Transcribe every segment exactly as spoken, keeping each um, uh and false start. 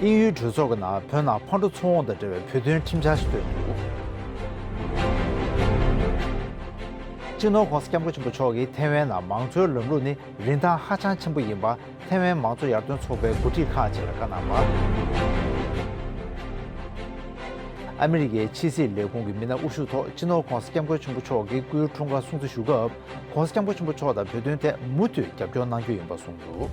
དབྱིན་ཡུལ་གྲོས་ཚོགས་ཀྱི་ནང་བོད་ནང་ཕར་འགྲོ་ཚུར་འོང་དང་འབྲེལ་བའི་བོད་དོན་ཁྲིམས་འཆར་ཞིག་བཏོན་འདུག་སྤྱི་ནོར་༸གོང་ས་༸སྐྱབས་མགོན་ཆེན་པོ་མཆོག་གིས་ཐའེ་ཝན་ནང་མང་གཙོའི་ལམ་ལུགས་ནི་རིན་ཐང་ཧ་ཅང་ཆེན་པོ་ཡིན་པ་ཐའེ་ཝན་མང་གཙོ་ཡར་ཐོན་ཚོགས་པའི་འགོ་ཁྲིད་ཁག་ཅིག་ལ་བཀའ་གནང་བ། ཨ་མི་རི་ཀའི་ཕྱི་སྲིད་ལས་ཁུངས་ཀྱི་མི་སྣ་དབུ་བཞུགས་ཐོག་སྤྱི་ནོར་༸གོང་ས་༸སྐྱབས་མགོན་ཆེན་པོ་མཆོག་གི་སྐུའི་འཁྲུངས་སྐར་སྲུང་བརྩི་ཞུ་སྐབས། ༸གོང་ས་༸སྐྱབས་མགོན་ཆེན་པོ་མཆོག་དང་བོད་དོན་ཐད་མུ་མཐུད་རྒྱབ་སྐྱོར་གནང་རྒྱུ་ཡིན་པ་གསུངས་འདུག་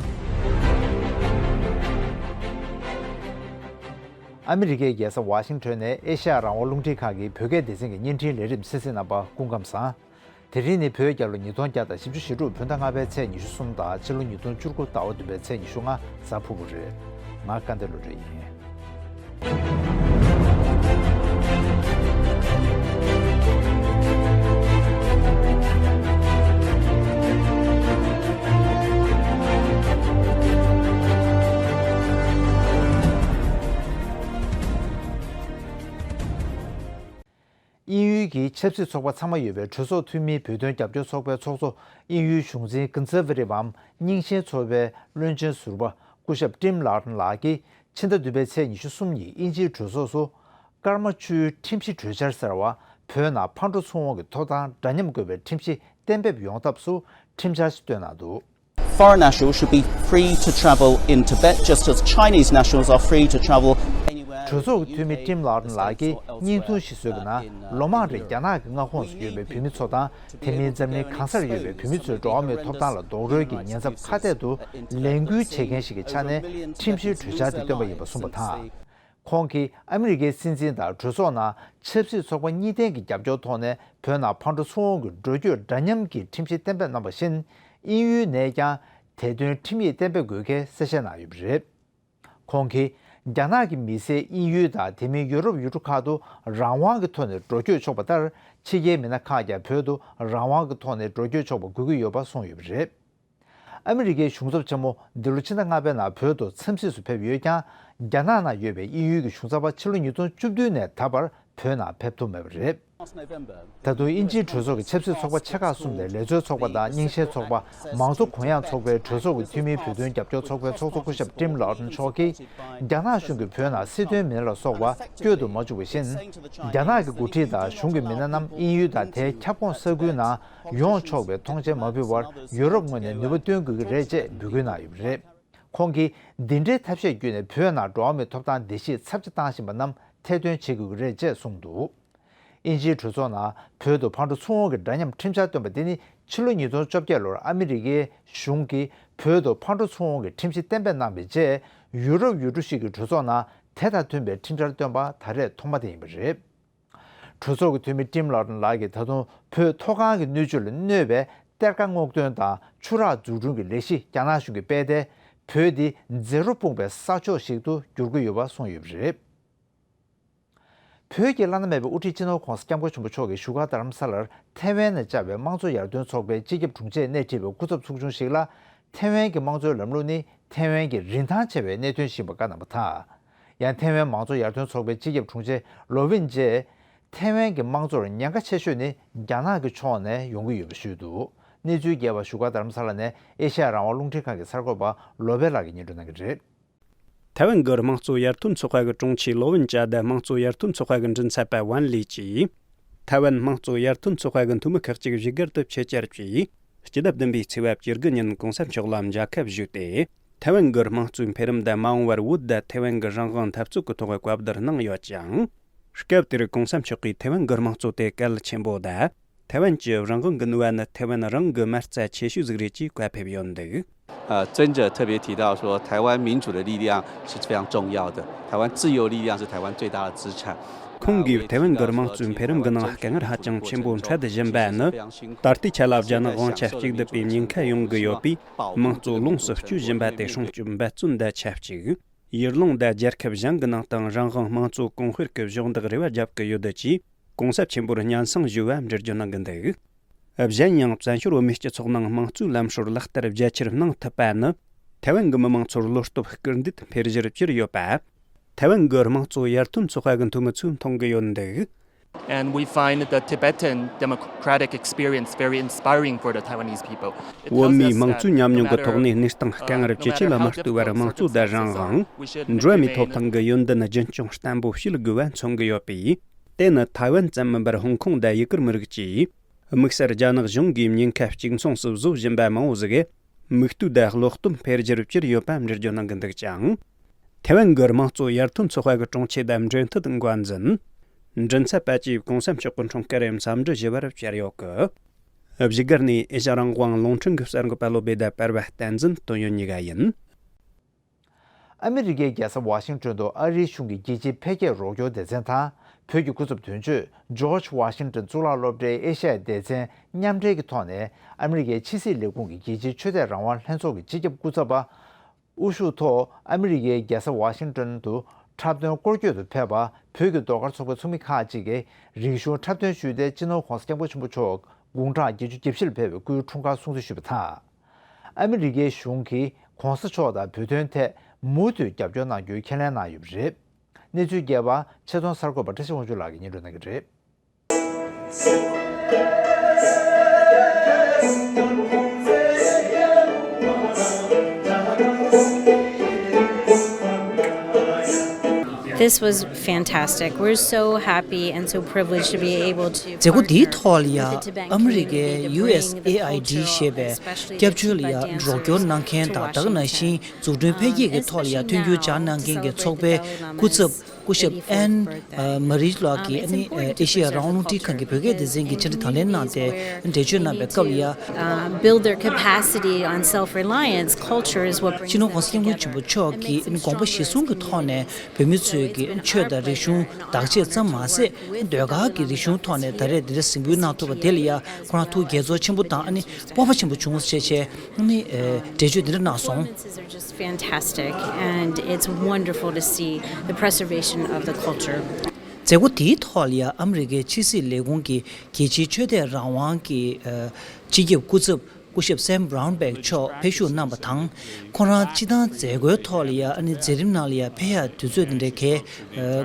ཨ་མི་རི་ཀའི་རྒྱལ་ས་ཝ་ཤིང་ཊོན་ནས་ཨེ་ཤ་ཡ་རང་དབང་རླུང་འཕྲིན་ཁང་གི་བོད་སྐད་སྡེ་ཚན་གྱི་བརྙན་འཕྲིན་ལས་རིམ་གསན་གཟིགས་གནང་བར་སྐུ་ཁམས་བཟང་། དེ་རིང་ནི་བོད་རྒྱལ་ལོ་ཉིས་སྟོང་བརྒྱ་དང་བཞི་བཅུ་ཞེ་དྲུག་བོད་ཟླ་ལྔ་པའི་ཚེས་ཉི་ཤུ་གསུམ་དང་ཕྱི་ལོ་ཉིས་སྟོང་བཅུ་དགུ་ཟླ་བ་བདུན་པའི་ཚེས་ཉི་ཤུ་ལྔ་གཟའ་ཕུར་བུ་རེད། ང་སྐལ་ལྡན་བློ་གྲོས་ཡིན། དབྱིན་ཡུལ་གྱི་ཆབ་སྲིད་ཚོགས་པ་ཚང་མ་ཡོད་པའི་གྲོས་ཚོགས་འཐུས་མིའི་བོད་དོན་རྒྱབ་སྐྱོར་ཚོགས་པའི་ཚོགས་གཙོ་དབྱིན་ཡུལ་གཞུང་འཛིན་ཀུན་བཟང་པི་རི་བམ་རྙིང་ཞེན་ཚོགས་པའི་བློན་ཆེན་ཟུར་པ་སྐུ་ཞབས་ཊིམ་ལར་ཊོན་ལགས་ཀྱིས་ཕྱི་ཟླ་བདུན་པའི་ཚེས་ཉི་ཤུ་གསུམ་ཉིན་དབྱིན་ཇིའི་གྲོས་ཚོགས་སུ་ཀརྨ་ཆུའི་ཁྲིམས་གཞི་གྲོས་འཆར་ཟེར་བ་བོད་ནང་ཕར་འགྲོ་ཚུར་འོང་གི་ཐོབ་ཐང་འདྲ་མཉམ་དགོས་པའི་ཁྲིམས་གཞི་གཏན་འབེབས་ཡོང་ཐབས་སུ་ཁྲིམས་འཆར་ཞིག་བཏོན་གནང་འདུག Foreign nationals should be free to travel in Tibet, just as Chinese nationals are free to travel anywhere གྲོས་ཚོགས་ཀྱི་འཐུས་མི་ཊིམ་ལར་ཊོན་ལགས་ཀྱིས་བརྙན་ཐུང་ཞིག་བཟོས་པའི་ནང་། ལོ་མང་རིང་རྒྱ་ནག་གི་མངའ་ཁོངས་སུ་ཡོད་པའི་བོད་མི་ཚོ་དང་། དེ་མིན་འཛམ་གླིང་གང་སར་ཡོད་པའི་བོད་མི་ཚོའི་འགྲོ་བ་མིའི་ཐོབ་ཐང་ལ་རྡོག་རོལ་གྱི་ཉེན་ཚབས་ཁ་གཏད་དུ་ལས་འགུལ་བྱེད་མཁན་ཞིག་གི་ཆ་ནས་ཁྲིམས་གཞིའི་གྲོས་འཆར་དེ་བཏོན་པ་ཡིན་པ་གསུངས་པ་དང་། ཁོང་གིས་ཨ་མི་རི་ཀའི་སྲིད་འཛིན་དང་གྲོས་ཚོགས་ནང་ཆབ་སྲིད་ཚོགས་པ་གཉིས་ལྡན་གྱི་རྒྱབ་སྐྱོར་ཐོག་ནས་བོད་ནང་ཕར་འགྲོ་ཚུར་འོང་གི་འགྲོ་སྐྱོད་འདྲ་མཉམ་གྱི་ཁྲིམས་གཞི་གཏན་འབེབས་གནང་བ་བཞིན། དབྱིན་ཡུལ་ནས་ཀྱང་དེ་དོན་ཁྲིམས་ཡིག་གཏན་འབེབས་དགོས་གལ་གསལ་བཤད་གནང་ཡོད་པ་རེད། ཁོང་གིས་རྒྱ་ནག་གི་མི་སེར་དབྱིན་ཡུལ་དང་དེ་མིན་ཡུ་རོབ་ཡུལ་གྲུ་ཁག་ཏུ་རང་དབང་གི་ཐོག་ནས་འགྲོ་སྐྱོད་ཆོག་པ་ལྟར། ཕྱི་རྒྱལ་མི་སྣ་ཁག་ཀྱང་བོད་དུ་རང་དབང་གི་ཐོག་ནས་འགྲོ་སྐྱོད་ཆོག་པ་དགོས་ཀྱི་ཡོད་པ་གསུངས་ཡོད་པ་རེད། ཨ་མི་རི་ཀའི་གཞུང་ཚབ་ཆེན་མོ་འདི་ལོ་ཕྱི་ཟླ་ལྔ་པའི་ནང་བོད་དུ་འཚམས་གཟིགས་སུ་ཕེབས་ཡོད་ཀྱང་། རྒྱ་ནག་ནང་ཡོད་པའི་དབྱིན་ཡུལ་གྱི་གཞུང་ཚབ་པ་ཕྱི་ལོ་ཉིས་སྟོང་བཅུ་བདུན་ནས་ད་བར་བོད་ནང་ཕེབས་ཐུབ་མེད་པ་རེད། ད་དུང་དབྱིན་ཇིའི་གྲོས་ཚོགས་ཀྱི་ཆབ་སྲིད་ཚོགས་པ་ཆེ་ཁག་གསུམ་ལས་ལས་བཟོའི་ཚོགས་པ་དང་རྙིང་ཞེན་ཚོགས་པ། མང་གཙོ་གུ་ཡངས་ཚོགས་པའི་གྲོས་ཚོགས་ཀྱི་འཐུས་མིའི་བོད་དོན་རྒྱབ་སྐྱོར་ཚོགས་པའི་ཚོགས་གཙོ་སྐུ་ཞབས་ཊིམ་ལར་ཊོན་མཆོག་གིས། རྒྱ་ནག་གཞུང་གིས་བོད་ནང་སྲིད་དོན་མི་སྣ་ལ་སོགས་པ་བསྐྱོད་དུ་མ་བཅུག་པ་བཞིན། རྒྱ་ནག་གི་འགོ་ཁྲིད་དང་གཞུང་གི་མི་སྣ་རྣམས་དབྱིན་ཡུལ་དང་དེའི་ཁྱབ་ཁོངས་ས་ཁུལ་ནང་ཡོང་ཆོག་པའི་ཐོངས་མཆན་མ་ཕུལ་བར་ཡུ་རོབ་ངོས་ནས་ནུས་པ་བཏོན་དགོས་ཀྱི་རེད་ཅེས་འབོད་སྐུལ་གནང་ཡོད་པ་རེད། ཁོང་གིས་འདི་འདྲའི་ཐབས་ཤེས་བརྒྱུད་ནས་བོད་ནང་འགྲོ་བ་མིའི་ཐོབ་ཐང་བརྡལ་བཤིག་ཚབས་ཆེ་བཏང་བཞིན་པ་རྣམས་ཐེར་འདོན་བྱེད་དགོས་ཀྱི་རེད་ཅེས་གསུངས་འདུག་དབྱིན་ཇིའི་གྲོས་ཚོགས་ནང་བོད་དུ་ཕར་འགྲོ་ཚུར་འོང་གི་འདྲ་མཉམ་ཁྲིམས་འཆར་བཏོན་པ་དེ་ནི་ཕྱི་ལོ་ཉིས་སྟོང་བཅོ་བརྒྱད་ལོར་ཨ་མི་རི་ཀའི་གཞུང་གིས་བོད་དུ་ཕར་འགྲོ་ཚུར་འོང་གི་ཁྲིམས་གཞི་གཏན་འབེབས་གནང་བའི་རྗེས། ཡུ་རོབ་ཡུལ་གྲུ་ཞིག་གི་གྲོས་ཚོགས་ནང་དེ་དང་མཐུན་པའི་ཁྲིམས་འཆར་བཏོན་པ་ད་རེས་ཐོག་མ་དེ་ཡིན་པ་རེད། གྲོས་ཚོགས་ཀྱི་འཐུས་མི་ཊིམ་ལར་ཊོན་ལགས་ཀྱིས་ད་དུང་བོད་མཐོ་སྒང་གི་སྣོད་བཅུད་ལ་གནོད་པའི་གཏེར་ཁ་སྔོག་འདོན་དང་ཆུ་རགས་འཛུགས་སྐྲུན་གྱི་ལས་གཞི་རྒྱ་ནག་གཞུང་གིས་སྤེལ་ཏེ། བོད་འདི་མཛེས་རོ་སྤུངས་པའི་ས་ཕྱོགས་ཤིག་ཏུ་འགྱུར་གྱི་ཡོད་པ་གསུངས་ཡོད་པ་རེད། བོད་ཀྱི་བླ་ན་མེད་པའི་དབུ་ཁྲིད་སྤྱི་ནོར་༸གོང་ས་༸སྐྱབས་མགོན་ཆེན་པོ་མཆོག་གིས་བཞུགས་སྒར་རྡ་རམ་ས་ལར་ཐའེ་ཝན་ནས་བཅར་བའི་དམངས་གཙོ་ཡར་ཐོན་ཚོགས་པའི་སྤྱི་ཁྱབ་དྲུང་ཆེས་སྣེ་ཁྲིད་པའི་སྐུ་ཚབ་ཚོགས་ཆུང་ཞིག་ལ། ཐའེ་ཝན་གྱི་དམངས་གཙོའི་ལམ་ལུགས་ནི་ཐའེ་ཝན་གྱི་རིན་ཐང་ཆེ་བའི་གནད་དོན་ཞིག་ཡིན་པ་བཀའ་གནང་པ་དང་། ཡང་ཐའེ་ཝན་དམངས་གཙོ་ཡར་ཐོན་ཚོགས་པའི་སྤྱི་ཁྱབ་དྲུང་ཆེ་ལོ་ཝིན་ཅེས། ཐའེ་ཝན་གྱི་དམངས་གཙོར་ཉེན་ཁ་ཆེ་ཤོས་ནི་རྒྱ་ནག་གི་ཕྱོགས་ནས་ཡོང་གི་ཡོད་པ་ཞུས་འདུག་གནས་ཚུལ་རྒྱས་པ་བཞུགས་སྒར་རྡ་རམ་ས་ལ་ནས་ཨེ་ཤ་ཡ་རང་དབང་རླུང་འཕྲིན་ཁང་གི་གསར་འགོད་པ་བློ་བྷེ་ལགས་ཀྱིས་སྙན་སྒྲོན་གནང་གི་རེད། ཐའེ་ཝན་གྱི་དམངས་གཙོ་ཡར་ཐོན་ཚོགས་པ་གི་དྲུང་ཆེ་ལོ་ཝིན་ཅཱ་དང་དམངས་གཙོ་ཡར་ཐོན་ཚོགས་པ་གི་མགྲིན་ཚབ་པ་ཝན་ལི་ཅིས། ཐའེ་ཝན་དམངས་གཙོ་ཡར་ཐོན་ཚོགས་པ་གི་འཐུས་མི་ཁག་ཅིག་བཞུགས་སྒར་དུ་ཆེད་བཅར་གྱིས། སྤྱི་ཟླ་བདུན་པའི་ཚེས་པ་བཅུ་དགུ་ཉིན་གོང་ས་མཆོག་ལ་མཇལ་ཁ་ཞུས་ཏེ། ཐའེ་ཝན་གྱི་དམངས་གཙོའི་འཕེལ་རིམ་དང་མ་འོངས་པར་བོད་དང་ཐའེ་ཝན་གྱི་རང་དབང་འཐབ་རྩོད་ཀྱི་ཐོག་བཀའ་བསྡུར་གནང་ཡོད་ཅིང་། སྐབས་དེར་གོང་ས་མཆོག་གིས་ཐའེ་ཝན་གྱི་དམངས་གཙོ་དེ་གལ་ཆེན་པོ་དང་། ཐའེ་ཝན་གྱི་རང་དབང་གི་ནུས་པ་ནི་ཐའེ་ཝན་རང་གི་མ་རྩ་ཆེ་ཤོས་ཟིག་རེད་ཅེས་བཀའ་ཕེབས་ཡོད་འདུག 呃，尊者特别提到说，台湾民主的力量是非常重要的，台湾自由力量是台湾最大的资产。 ཁོང་གིས་ཐའེ་ཝན་གྱི་དམངས་གཙོའི་འཕེལ་རིམ་གྱི་ནང་དཀའ་ངལ་ཧ་ཅང་ཆེན་པོ་འཕྲད་བཞིན་པ་ནི། ད་ལྟའི་ཆ་ལ་རྒྱ་ནག་དབང་ཆ་གཅིག་སྡུད་པའི་ཉེན་ཁ་ཡོང་གི་ཡོད་པས། དམངས་གཙོ་ལོངས་སུ་སྤྱོད་བཞིན་པ་དེ་སྲུང་སྐྱོབ་འབད་བརྩོན་དང་ཆབས་ཅིག་ཡུལ་ལུང་དང་རྒྱལ་ཁབ་གཞན་གྱི་ནང་དང་རང་དབང་དམངས་གཙོ་གོང་སྤེལ་གྱི་གཞོགས་འདེགས་རེ་བ་བརྒྱབ་ཀྱི་ཡོད་ཅེས་གོང་ས་ཆེན་པོར་སྙན་སེང་ཞུ་བ་འགྲེལ་བརྗོད་གནང་གི་འདུག་གཞན་ཡང་བཙན་བྱོལ་བོད་མིའི་སྤྱི་ཚོགས་ནང་དམངས་གཙོའི་ལམ་སྲོལ་ལག་བསྟར་རྒྱ་ཆེར་གནང་ཐུབ་པ་ནི། ཐའེ་ཝན་གྱི་མི་དམངས་ཚོར་བློ་སྟོབས་སྐུལ་འདེད་འཕེལ་གཞིར་གྱུར་ཡོད་པ། ཐའེ་ཝན་གྱི་དམངས་གཙོ་ཡར་ཐོན་ཚོགས་པ་གི་འཐུས་མི་ཚོས་མཐོང་གི་ཡོད་འདུག And we find the Tibetan democratic experience very inspiring for the Taiwanese people. It བོད tells མིའི us དམངས་that གཙོའི་ཉམས་མྱོང་གི་ཐོག་ནས། གནས་སྟངས་སྐབས་ལྔ་རབས་ཅི་ཆེ་ལ་མ་ལྟོས་པར། དམངས་གཙོ་དང་རང་དབང་། འགྲོ་བ་མིའི་ཐོབ་ཐང་གི་ཡོན་ཏན་རྒྱུན་འཁྱོངས་བརྟན་པོ་བྱེད་དགོས་པ་མཚོན་གྱི་ཡོད་པས། དེ་ནི་ཐའེ་ཝན་ཙམ་མིན་པར། ཧོང་ཀོང་དང་ཡུ་གུར་མི་རིགས་ཀྱིས་དམིགས་བསལ་རྒྱ་ནག་གཞུང་གིས་ཉེན་ཁ་གཅིག་མཚུངས་སུ་བཟོ་བཞིན་པ་མང་བོ་ཟིག་གིས། མིག་ལྟོས་དང་བློ་སྟོབས་འཕེལ་རྒྱུར་གྱུར་ཡོད་པ་འགྲེལ་བརྗོད་གནང་གི་འདུག་ཅིང་། ཐའེ་ཝན་གྱི་དམངས་གཙོ་ཡར་ཐོན་ཚོགས་པ་གི་དྲུང་ཆེ་དང་འབྲེལ་མཐུད་འགོ་འཛིན། མགྲིན་ཚབ་པ་བཅས་གོང་ས་མཆོག་གི་འཁྲུངས་སྐར་འཚམས་འདྲི་ཞུ་བར་བཅར་ཡོད་གི། བཞུགས་སྒར་ནས་ཨེ་ཤ་རང་དབང་རླུང་འཕྲིན་གྱི་གསར་འགོད་པ་བློ་བདེ་དང་པར་བ་བསྟན་འཛིན་དོན་ཡོད་གཉིས་ཀ་ཡིན། ཨ་མི་རི་ཀའི་རྒྱལ་ས་ཝ་ཤིང་ཏོན་དུ་ཨ་རིའི་གཞུང་གི་རྒྱལ་སྤྱིའི་འཕེལ་རྒྱས་རོགས་སྐྱོར་སྡེ་ཚན་དང་། བོད་ཀྱི་སྐུ་ཚབ་དོན་གཅོད་ཇོརྗ་ཝ་ཤིང་ཏོན་གཙུག་ལག་སློབ་གྲྭའི་ཨེ་ཤ་ཡ་སྡེ་ཚན་མཉམ་འབྲེལ་གྱི་ཐོག་ནས། ཨ་མི་རི་ཀའི་ཕྱི་སྲིད་ལས་ཁུངས་ཀྱི་རྒྱལ་སྤྱིའི་ཆོས་དད་རང་དབང་ལྷན་ཚོགས་ཀྱི་སྤྱི་ཁྱབ་སྐུ་ཚབ་པ། དབུ་བཞུགས་ཐོག་ཨ་མི་རི་ཀའི་རྒྱལ་ས་ཝ་ཤིང་ཏོན་དུ་འཁྲབ་སྟོན་སྐོར་སྐྱོད་དུ་ཕེབས་པ། བོད་ཀྱི་ཟློས་གར་ཚོགས་པའི་ཚོགས་མི་ཁག་ཅིག་གིས་རིག་གཞུང་འཁྲབ་སྟོན་ཞུས་ཏེ། སྤྱི་ནོར་༧གོང་ས་༧སྐྱབས་མགོན་ཆེན་པོ་མཆོག་དགུང་གྲངས་བརྒྱད་ཅུ་གྱ་བཞི་ལ་ཕེབས་པའི་སྐུའི་འཁྲུངས་སྐར་སྲུང་བརྩི་ཞུས་པ་དང་། ཨ་མི་རི་ཀའི་གཞུང་གིས་༧གོང་ས་མཆོག་དང་བོད་དོན་ཐད་མུ་མཐུད་རྒྱབ་སྐྱོར་གནང་རྒྱུའི་ཁས་ལེན་གནང་ཡོད་པ་རེད། གནས་ཚུལ་རྒྱས་པ་ཆེད་རྫོང་གསར་འགོད་པ་བཀྲ་ཤིས་དབང་ཕྱུག་ལགས་ཀྱིས་སྙན་སྒྲོན་གནང་གི་རེད། This was fantastic. We're so happy and so privileged to be able to. མཛད་སྒོ་འདིའི་ཐོག་ལ་ཡང་ཨ་མི་རི་ཀའི་ཡུ་ཨེས་ཨེ་ཨའི་ཌི་ཞེས་པའི་སྐྱབས་བཅོལ་ལ་ཡང་རོགས་སྐྱོར་གནང་མཁན་དང་། ད་ག་ནང་བཞིན་འཛུགས་སྐྲུན་འཕེལ་རྒྱས་ཀྱི་ཐོག་ལ་ཡང་མཐུན་འགྱུར་སྦྱར་གནང་མཁན་གྱི་ཚོགས་པའི་སྐུ་ཚབ་སྐུ་ཞབས་ཨན་མ་རི་ལགས་ཀྱིས་ཨ་ནི་ཨེ་ཤེ་ཡ་རང་དབང་རླུང་འཕྲིན་ཁང་གི་བོད་སྐད་སྡེ་ཚན་གྱི་འཆད་ཁྲིད་དང་ལེན་གནང་སྟེ་འགྲེལ་བརྗོད་གནང་བའི་སྐབས་ལ་ཡང་། Uh, build their capacity on self-reliance. Culture is what brings སྤྱི་ནོར་༧གོང་ས་༧སྐྱབས་མགོན་ཆེན་པོ་མཆོག་གིས་དགོངས་པ་གཞིར་བཟུང་གི་ཐོག་ནས་བོད་མི་ཚོས་ཀྱི་ཆོས་དང་རིག་གཞུང་བདག་གཅེས་ཙམ་མ་ཟད། ཟློས་གར་གྱི་རིག་གཞུང་ཐོག་ནས་ད་རེས་འདི་འདྲ་གཟིགས་འབུལ་གནང་ཐུབ་པ་དེ་ལ་ཡང་ཁོ་རང་ཐུགས་དགྱེས་ཚོར་ཆེན་པོ་དང་། ཨ་ནི་སྤོབས་པ་ཆེན་པོ་བྱུང་ཟེར་བྱས་ཨ་ནི་འགྲེལ་བརྗོད་འདི་འདྲ་གནང་སོང་། Performances are just fantastic, and it's wonderful to see the preservation of the culture. མཛད་སྒོ་དེའི་ཐོག་ལ་ཡང་ཨ་མི་རི་ཀའི་ཕྱི་སྲིད་ལས་ཁུངས་ཀྱི་རྒྱལ་སྤྱིའི་ཆོས་དད་རང་དབང་གི་སྤྱི་ཁྱབ་སྐུ་ཚབ་སྐུ་ཞབས་སེམ་བྷ་རའུན་བྷེག་མཆོག་ཕེབས་ཞུགས་གནང་བ་དང་། ཁོང་རང་སྤྱི་བཏང་མཛད་སྒོའི་ཐོག་ལ་ཡང་ཨ་ནི་མཛད་རིམ་ནང་ལ་ཡང་ཕེབས་ཡག་དུས་ཚོད་འདི་འདྲའི་གལ་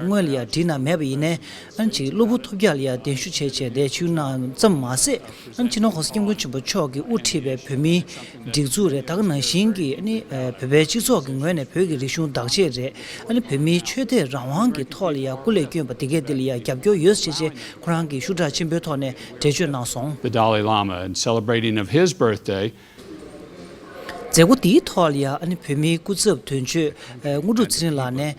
སྔོན་ལ་ཡང་བསྒྲིགས་གནང་མེད་པ་ཡིན་ནའི། ཨ་ནི་ཅིག་གློ་བུར་ཐོལ་རྒྱག་ལ་ཡང་གདན་ཞུ་བྱས་བྱས་དེ་ཞུགས་གནང་ཙམ་མ་ཟད། ཨ་ནི་སྤྱི་ནོར་༧གོང་ས་༧སྐྱབས་མགོན་ཆེན་པོ་མཆོག་གིས་དབུ་ཁྲིད་པའི་བོད་མིའི་སྒྲིག་འཛུགས་རེད། ད་ག་ནང་བཞིན་གྱི་ཨ་ནི་བོད་པའི་སྤྱི་ཚོགས་ཀྱི་ངོས་ནས་བོད་ཀྱི་རིག་གཞུང་བདག་གཅེས་རེད། ཨ་ནི་བོད་མིའི་ཆོས་དད་རང་དབང་གི་ཐོག་ལ་ཡང་སྐུ་ལས་བསྐྱོན་པ་དེ་གས་འདི་ལ་ཡང་རྒྱབ་སྐྱོར་ཡོད་ཟེར་བྱས་ཁོ་རང་གིས་ཤུགས་དྲག་ཆེན་པོའི་ཐོག་ནས་འགྲེལ་བརྗོད་གནང་སོང་། The Dalai Lama and celebrating of his birthday. མཛད་སྒོ་འདིའི་ཐོག་ལ་ཡང་ཨ་ནི་བོད་མིའི་སྐུ་ཚབ་དོན་གཅོད་དངོས་གྲུབ་ཚེ་རིང་ལགས་ནས།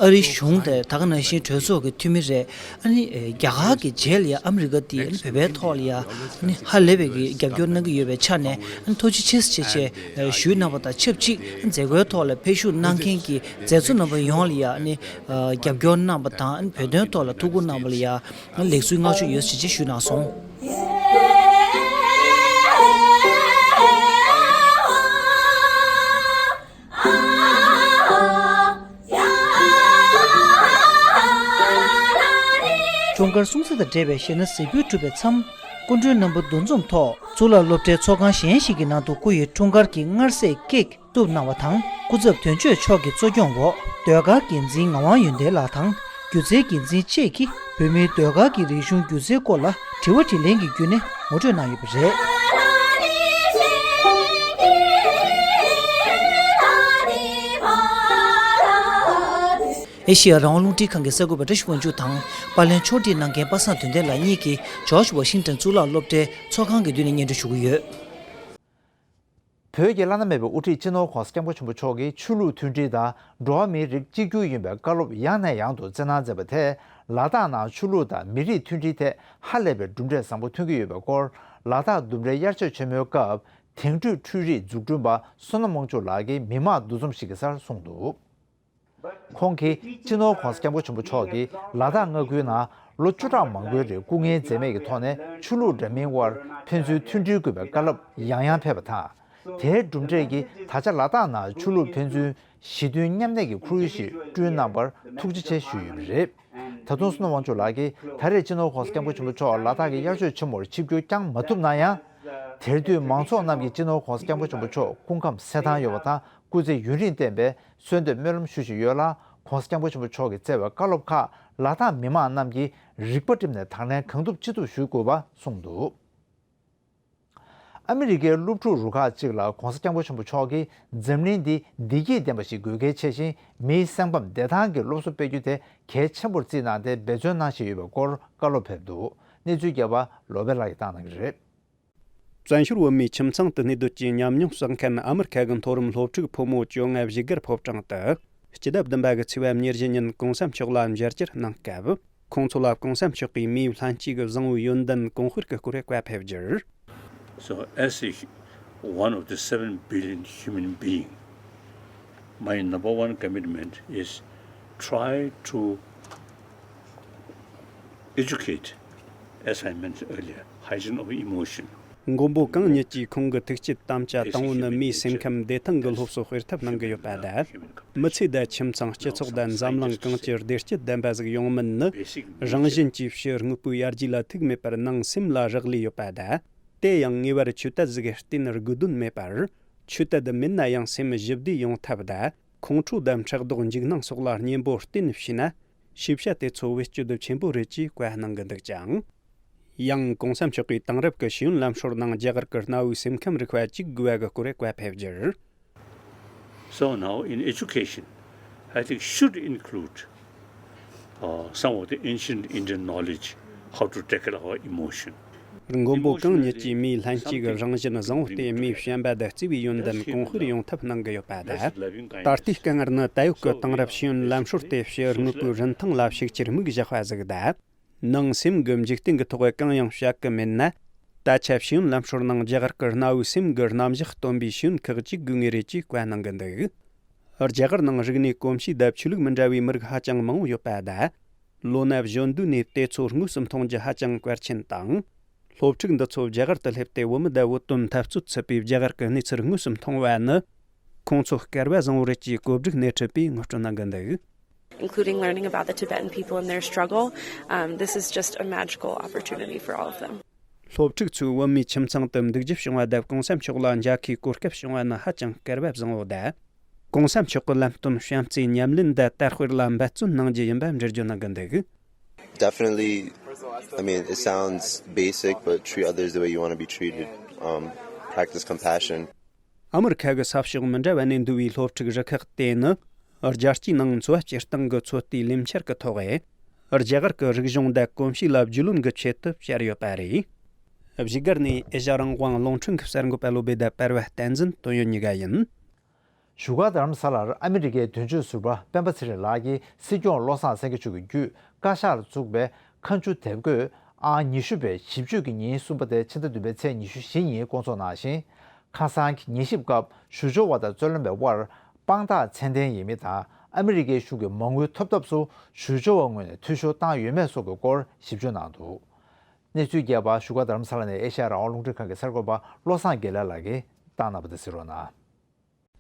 ཨ་རིའི་གཞུང་དང་ད་ག་ནང་བཞིན་གྲོས་ཚོགས་ཀྱི་འཐུས་མི་རེད། ཨ་ནི་རྒྱ་གར་གྱི་རྗེས་ལ་ཡང་ཨ་མི་རི་ཀ་དེ་ཨ་ནི་བོད་པའི་ཐོག་ལ་ཡང་ཨ་ནི་ཧ་ལས་པའི་གི་རྒྱབ་སྐྱོར་གནང་གི་ཡོད་པའི་ཆ་ནས་ཨ་ནི་ཐུགས་རྗེ་ཆེ་ཟེར་བྱས་ཞུས་གནང་བ་དང་ཆབས་ཅིག་མཛད་སྒོའི་ཐོག་ལ་ཕེབས་ཞུགས་གནང་མཁན་གྱི་མཛད་གཙོ་རྣམ་པ་ཡོངས་ལ་ཡང་ཨ་ནི་རྒྱབ་སྐྱོར་གནང་བ་དང་ཨ་ནི་བོད་དོན་ཐོག་ལ་ཐུགས་ཁུར་གནང་བ་ལ་ཡང་ལེགས་གསོལ་བསྔགས་བརྗོད་ཡོད་ཟེར་བྱས་ཞུས་གནང་སོང་། འཁྲུངས་སྐར་སྲུང་བརྩི་དང་འབྲེལ་བའི་གཞས་སྣ་གཟིགས་འབུལ་གྲུབ་པའི་མཚམས། སྐུ་མགྲོན་རྣམ་པ་འདུ་འཛོམས་ཐོག་གཙུག་ལག་སློབ་གྲྭའི་ཚོགས་ཁང་གཞན་ཞིག་གི་ནང་དུ་སྐུ་ཡི་འཁྲུངས་སྐར་གྱི་མངར་ཟས་ཀེག་གཏུབ་གནང་བ་དང་། སྐུ་ཚབ་དོན་གཅོད་མཆོག་གི་གཙོ་སྐྱོང་འོག་ཟློས་གར་འགན་འཛིན་ངག་དབང་ཡོན་ཏན་ལགས་དང་། སྒྱུ་རྩལ་འགན་འཛིན་བཅས་ཀྱིས་བོད་མིའི་ཟློས་གར་གྱི་རིག་གཞུང་སྒྱུ་རྩལ་སྐོར་ལ་དྲི་བ་དྲིས་ལན་གྱི་བརྒྱུད་ནས་ངོ་སྤྲོད་གནང་ཡོད་པ་རེད། ཨེ་ཤེ་ཡ་རང་དབང་རླུང་འཕྲིན་ཁང་གི་གསར་འགོད་པ་བཀྲ་ཤིས་དབང་ཕྱུག་དང་པར་ལེན་ཕྱོགས་སྒྲིག་གནང་མཁན་པ་སངས་དོན་ལྡན་ལགས་གཉིས་ཀྱིས་ཇོརྗ་ཝ་ཤིང་ཏོན་གཙུག་ལག་སློབ་གྲྭའི་ཚོགས་ཁང་གི་མདུན་ནས་སྙན་སྒྲོན་ཞུ་གི་ཡོད། བོད་ཀྱི་བླ་ན་མེད་པའི་དབུ་ཁྲིད་སྤྱི་ནོར་༧གོང་ས་༧སྐྱབས་མགོན་ཆེན་པོ་མཆོག་གིས་ཆོས་ལུགས་མཐུན་སྒྲིལ་དང་འགྲོ་བ་མིའི་རིགས་གཅིག་གྱུར་ཡིན་པའི་བཀའ་སློབ་ཡང་ནས་ཡང་དུ་བསྩལ་གནང་མཛད་པ་དེས་ལ་དྭགས་ནང་ཆོས་ལུགས་དང་མི་རིགས་མཐུན་སྒྲིལ་ཐད་ཧ་ལས་པའི་གྲུབ་འབྲས་བཟང་པོ་ཐོན་གྱི་ཡོད་པའི་སྐོར། ལ་དྭགས་ལྡུམ་རའི་དབྱར་ཆོས་ཆེན་མོའི་སྐབས་དེང་དུས་འཕྲུལ་རིག་འཛུགས་སྐྲུན་པ་བསོད་ནམས་དབང་ཕྱུག་ལགས་ཀྱིས་མི་མང་འདུ་འཛོམས་ཤིག་གི་སར་གསུངས་འདུག་ཁོང་གིས་སྤྱི་ནོར་༧གོང་ས་༧སྐྱབས་མགོན་ཆེན་པོ་མཆོག་གིས་ལ་དྭགས་མངའ་ཁུལ་ནང་ལོ་བཅུ་ཕྲག་མང་པོའི་རིང་སྐུ་ངལ་འཛེམས་མེད་ཀྱི་ཐོག་ནས་ཆོས་ལུགས་འདྲ་མིན་དབར་ཕན་ཚུན་མཐུན་སྒྲིལ་དགོས་པའི་བཀའ་སློབ་ཡང་ཡང་ཕེབས་པ་དང་། དེའི་གྲུབ་འབྲས་ཀྱིས་ད་ཆ་ལ་དྭགས་ནང་ཆོས་ལུགས་ཕན་ཚུན་ཞི་མཐུན་མཉམ་གནས་ཀྱི་ཁོར་ཡུག་ཞིག་བསྐྲུན་གནང་བར་ཐུགས་རྗེ་ཆེ་ཞུས་ཡོད་པ་རེད། ད་དུང་བསོད་ནམས་དབང་ཕྱུག་ལགས་ཀྱིས་ད་རེས་སྤྱི་ནོར་༧གོང་ས་༧སྐྱབས་མགོན་ཆེན་པོ་མཆོག་ལ་དྭགས་ཀྱི་དབྱར་ཆོས་ཆེན་མོར་ཆིབས་བསྒྱུར་བསྐྱངས་མ་ཐུབ་ན་ཡང་། དེར་དུས་མང་ཚོགས་རྣམས་ཀྱིས་སྤྱི་ནོར་༧གོང་ས་༧སྐྱབས་མགོན་ཆེན་པོ་མཆོག་སྐུ་ཁམས་གསལ་ཐང་ཡོད་པ་དང་སྐུ་ཚེ་ཡུན་རིང་བརྟན་པའི་གསོལ་འདེབས་སྨོན་ལམ་ཞུ་བཞིན་ཡོད་ལ། ༸གོང་ས་༸སྐྱབས་མགོན་ཆེན་པོ་མཆོག་གིས་བསྩལ་བའི་བཀའ་སློབ་ཁག་ལ་དྭགས་མི་མང་རྣམས་ཀྱིས་རིག་པ་བསྒྲིམས་ནས་དང་ལེན་གང་ཐུབ་ཅི་ཐུབ་ཞུ་དགོས་པ་གསུངས་འདུག་ཨ་མི་རི་ཀའི་སློབ་ཕྲུག་རུ་ཁག་ཅིག་ལ་༸གོང་ས་༸སྐྱབས་མགོན་ཆེན་པོ་མཆོག་གིས་འཛམ་གླིང་འདི་བདེ་སྐྱིད་ལྡན་པ་ཞིག་དགོས་གལ་ཆེ་ཞིང་། མིའི་སེམས་ཁམས་བདེ་ཐང་གི་སློབ་གསོ་སྤེལ་རྒྱུ་དེ་གལ་ཆེན་པོར་བརྩིས་གནང་སྟེ་འབད་བརྩོན་གནང་བཞིན་ཡོད་པའི་སྐོར་བཀའ་སློབ་ཕེབས་འདུག་གནས་ཚུལ་རྒྱས་པ་བློ་བྷེ་ལགས་ཀྱིས་བཏང་གནང་གི་རེད། བཙན་བྱོལ་བོད་མིའི་ཁྱིམ་ཚང་དུ་གནས་སྡོད་ཀྱི་ཉམས་མྱོང་བསགས་མཁན་ཨ་མི་རི་ཁ་གི་མཐོ་རིམ་སློབ་ཕྲུག་ཕོ་མོ་བཅོ་ལྔ་བཞུགས་སྒར་ཕོ་བྲང་དུ། སྤྱི་ཟླ་བདུན་པ་གི་ཚེས་པ་ཉེར་བཞི་ཉིན་༸གོང་ས་མཆོག་ལ་མཇལ་བཅར་གནང་སྐབས། ཁོང་ཚོ་ལ་༸གོང་ས་མཆོག་གིས་མིའི་ལྷན་སྐྱེས་ཀྱི་བཟང་བོའི་ཡོན་ཏན་གོང་སྤེལ་གྱི་སྐོར་བཀའ་ཕེབས་རྒྱུར། So, as a, one of the seven billion human being, my number one commitment is try to educate, as I mentioned earlier, hygiene of emotion. མགོན་པོ་གང་ཉིད་ཀྱིས་ཁོང་གི་ཐུགས་བསྐྱེད་དམ་བཅའ་དང་པོ་ནི་མིའི་སེམས་ཁམས་བདེ་ཐང་གི་སློབ་གསོ་སྤེལ་ཐབས་གནང་གི་ཡོད་པ་དང་། མི་ཚེ་དང་ཁྱིམ་ཚང་སྤྱི་ཚོགས་དང་འཛམ་གླིང་གང་ཅིར་བདེ་སྐྱིད་ལྡན་པ་ཟིག་ཡོང་མིན་ནི། རང་བཞིན་གྱིས་ཕྱི་དངོས་པོའི་ཡར་རྒྱས་ལ་ཐུག་མེད་པར་ནང་སེམས་ལ་རག་ལས་ཡོད་པ་དང་། དེ་ཡང་ངེས་པར་ཆོས་དད་ཟིག་གཏན་དགོས་དོན་མེད་པར། ཆོས་དད་མིན་ན་ཡང་སེམས་ཞི་བདེ་ཡོང་ཐབས་དང་། ཁོང་ཁྲོ་དང་ཕྲག་དོག་འཇིགས་སྣང་སོགས་ལ་གཉེན་པོ་བསྟེན་བྱས་ན། ཤེས་བྱ་དེ་ཚོ་བེད་སྤྱོད་ཆེན་པོ་རེད་ཅེས་བཀའ་གནང་གི་འདུག་ཅིང་། ཡང་༸གོང་ས་མཆོག་གིས་དེང་རབས་ཀྱི་ཤེས་ཡོན་ལམ་སྲོལ་ནང་རྒྱ་གར་གྱི་གནའ་བོའི་སེམས་ཁམས་རིག་པ་གཅིག་དགོས་པ་གི་སྐོར་བཀའ་ཕེབས་རྒྱུར། So now in education, I think should include, uh, some of the ancient Indian knowledge, how to tackle our emotion. མགོན་པོ་གང་ཉིད་ཀྱིས་མིའི་ལྷན་སྐྱེས་ཀྱི་རང་བཞིན་བཟང་བོ་སྟེ་མིའི་བྱམས་པ་དང་བརྩེ་བའི་ཡོན་ཏན་གོང་སྤེལ་ཡོང་ཐབས་གནང་གི་ཡོད་པ་དང་། ད་ལྟའི་དཀའ་ངལ་ནི་ད་ཡོད་ཀྱི་དེང་རབས་ཤེས་ཡོན་ལམ་སྲོལ་དེ་ཕྱི་དངོས་པོའི་རིན་ཐང་ལ་ཤུགས་ཆེར་དམིགས་བཞག་པ་ཟིག་དང་། ནང་སེམས་ཀྱི་འཇིག་རྟེན་གྱི་ཐོག་གང་ཡང་བཞག་གི་མེད་ན། ད་ཆ་ཤེས་ཡོན་ལམ་སྲོལ་ནང་རྒྱ་གར་གྱི་གནའ་བོའི་སེམས་ཀྱི་རྣམ་གཞག་སྟོན་པའི་ཤེས་ཡོན་ཁག་ཅིག་དགོས་ངེས་རེད་ཅེས་བཀའ་གནང་གི་འདུག་རྒྱ་གར་ནང་རིག་གནས་གོམས་གཤིས་དང་ཆོས་ལུགས་མི་འདྲ་བའི་མི་རིགས་ཧ་ཅང་མང་བོ་ཡོད་པ་དང་། ལོ་ན་གཞོན་དུས་ནས་དེ་ཚོ་དངོས་སུ་མཐོང་རྒྱུ་ཧ་ཅང་གལ་ཆེན་དང་། སློབ་ཕྲུག་འདི་ཚོ་རྒྱ་གར་དུ་སླེབས་ཏེ་བོད་མི་དང་བོད་དོན་འཐབ་རྩོད་ཚུད་པའི་རྒྱ་གར་གྱི་གནས་ཚུལ་དངོས་སུ་མཐོང་བ་ནི། ཁོང་ཚོ་སྐལ་བ་བཟང་བོ་རེད་ཅེས་གོ་སྒྲིག་སྣེ་ཁྲིད་པས་ངོ་སྤྲོད་གནང་གི་འདུག Including learning about the Tibetan people and their struggle. Um, this is just a magical opportunity for all of them. སློབ་ཕྲུག་ཚོས་བོད་མིའི་ཁྱིམ་ཚང་དུ་འདུག་རྒྱུ་བྱུང་བ་དང་༸གོང་ས་མཆོག་ལ་མཇལ་ཁའི་གོ་སྐབས་བྱུང་བ་ནི་ཧ་ཅང་སྐལ་བ་བཟང་བོ་དང་། ༸གོང་ས་མཆོག་གི་ལམ་སྟོན་བྱམས་བརྩེའི་ཉམས་ལེན་དང་དར་སྤེལ་ལ་འབད་བརྩོན་གནང་རྒྱུ་ཡིན་པ་འགྲེལ་བརྗོད་གནང་གི་འདུག Definitely, I mean, it sounds basic, but treat others the way you want to be treated. Um, practice compassion. ཨ་མི་རི་ཁ་གི་ས་ཕྱོགས་མི་འདྲ་བ་ནས་འདུ་བའི་སློབ་ཕྲུག་རུ་ཁག་དེ་ནི། རྒྱལ་སྤྱིའི་ནང་འཚོ་བ་སྐྱེལ་སྟངས་ཀྱི་ཚོད་ལྟའི་ལས་འཆར་གྱི་ཐོག་རྒྱ་གར་གྱི་རིག་གཞུང་དང་གོམས་གཤིས་ལ་རྒྱུས་ལོན་གྱི་ཆེད་དུ་བཅར་ཡོད་པ་རེད། བཞུགས་སྒར་ནས་ཨེ་ཤ་རང་དབང་རླུང་འཕྲིན་གྱི་གསར་འགོད་པ་བློ་བྷེ་དང་པར་བ་བསྟན་འཛིན་དོན་ཡོད་གཉིས་ཀ་ཡིན། བཞུགས་སྒར་རྡ་རམ་ས་ལར་ཨ་མི་རི་ཀའི་དོན་གཅོད་ཟུར་པ་སྤེན་པ་ཚེ་རིང་ལགས་ཀྱིས་སྲིད་སྐྱོང་བློ་བཟང་སེང་གེ་མཆོག་གི་བརྒྱུད་བཀའ་ཤག་ལ་བཙུགས་པའི་མཁའ་འགྲོའི་དེབ་འགོད་ཨང་ཉི་ཤུ་པའི་ཞིབ་དཔྱོད་ཀྱི་ཉིན་གསུམ་པ་དེ་ཕྱི་ཟླ་བདུན་པའི་ཚེས་ཉི་ཤུ་བཞི་ཉིན་བསྐོང་ཚོགས་གནང་ཞིང་། ཁ་སང་གི་ཉན་ཞིབ་སྐབས་ཞུ་སྦྱོར་བ་དང་རྩོད་ལེན་པའི་དབར་དཔང་རྟགས་ཚད་ལྡན་ཡིན་མིན་དང་ཨ་མི་རི་ཀའི་གཞུང་གི་མ་དངུལ་ཐོབ་ཐབས་སུ་ཞུ་སྦྱོར་བ་ངོས་ནས་འཐུས་ཤོར་བཏང་ཡོད་མེད་སོགས་ཀྱི་སྐོར་ཞིབ་དཔྱོད་གནང་འདུག་གནས་ཚུལ་རྒྱས་པ་བཞུགས་སྒར་རྡ་རམ་ས་ལ་ནས་ཨེ་ཤ་ཡ་རང་དབང་རླུང་འཕྲིན་ཁང་གི་གསར་འགོད་པ་བློ་བཟང་དགེ་ལེགས་ལགས་ཀྱིས་བཏང་གནང་བ་དེ་གཟིགས་རོགས་གནང་།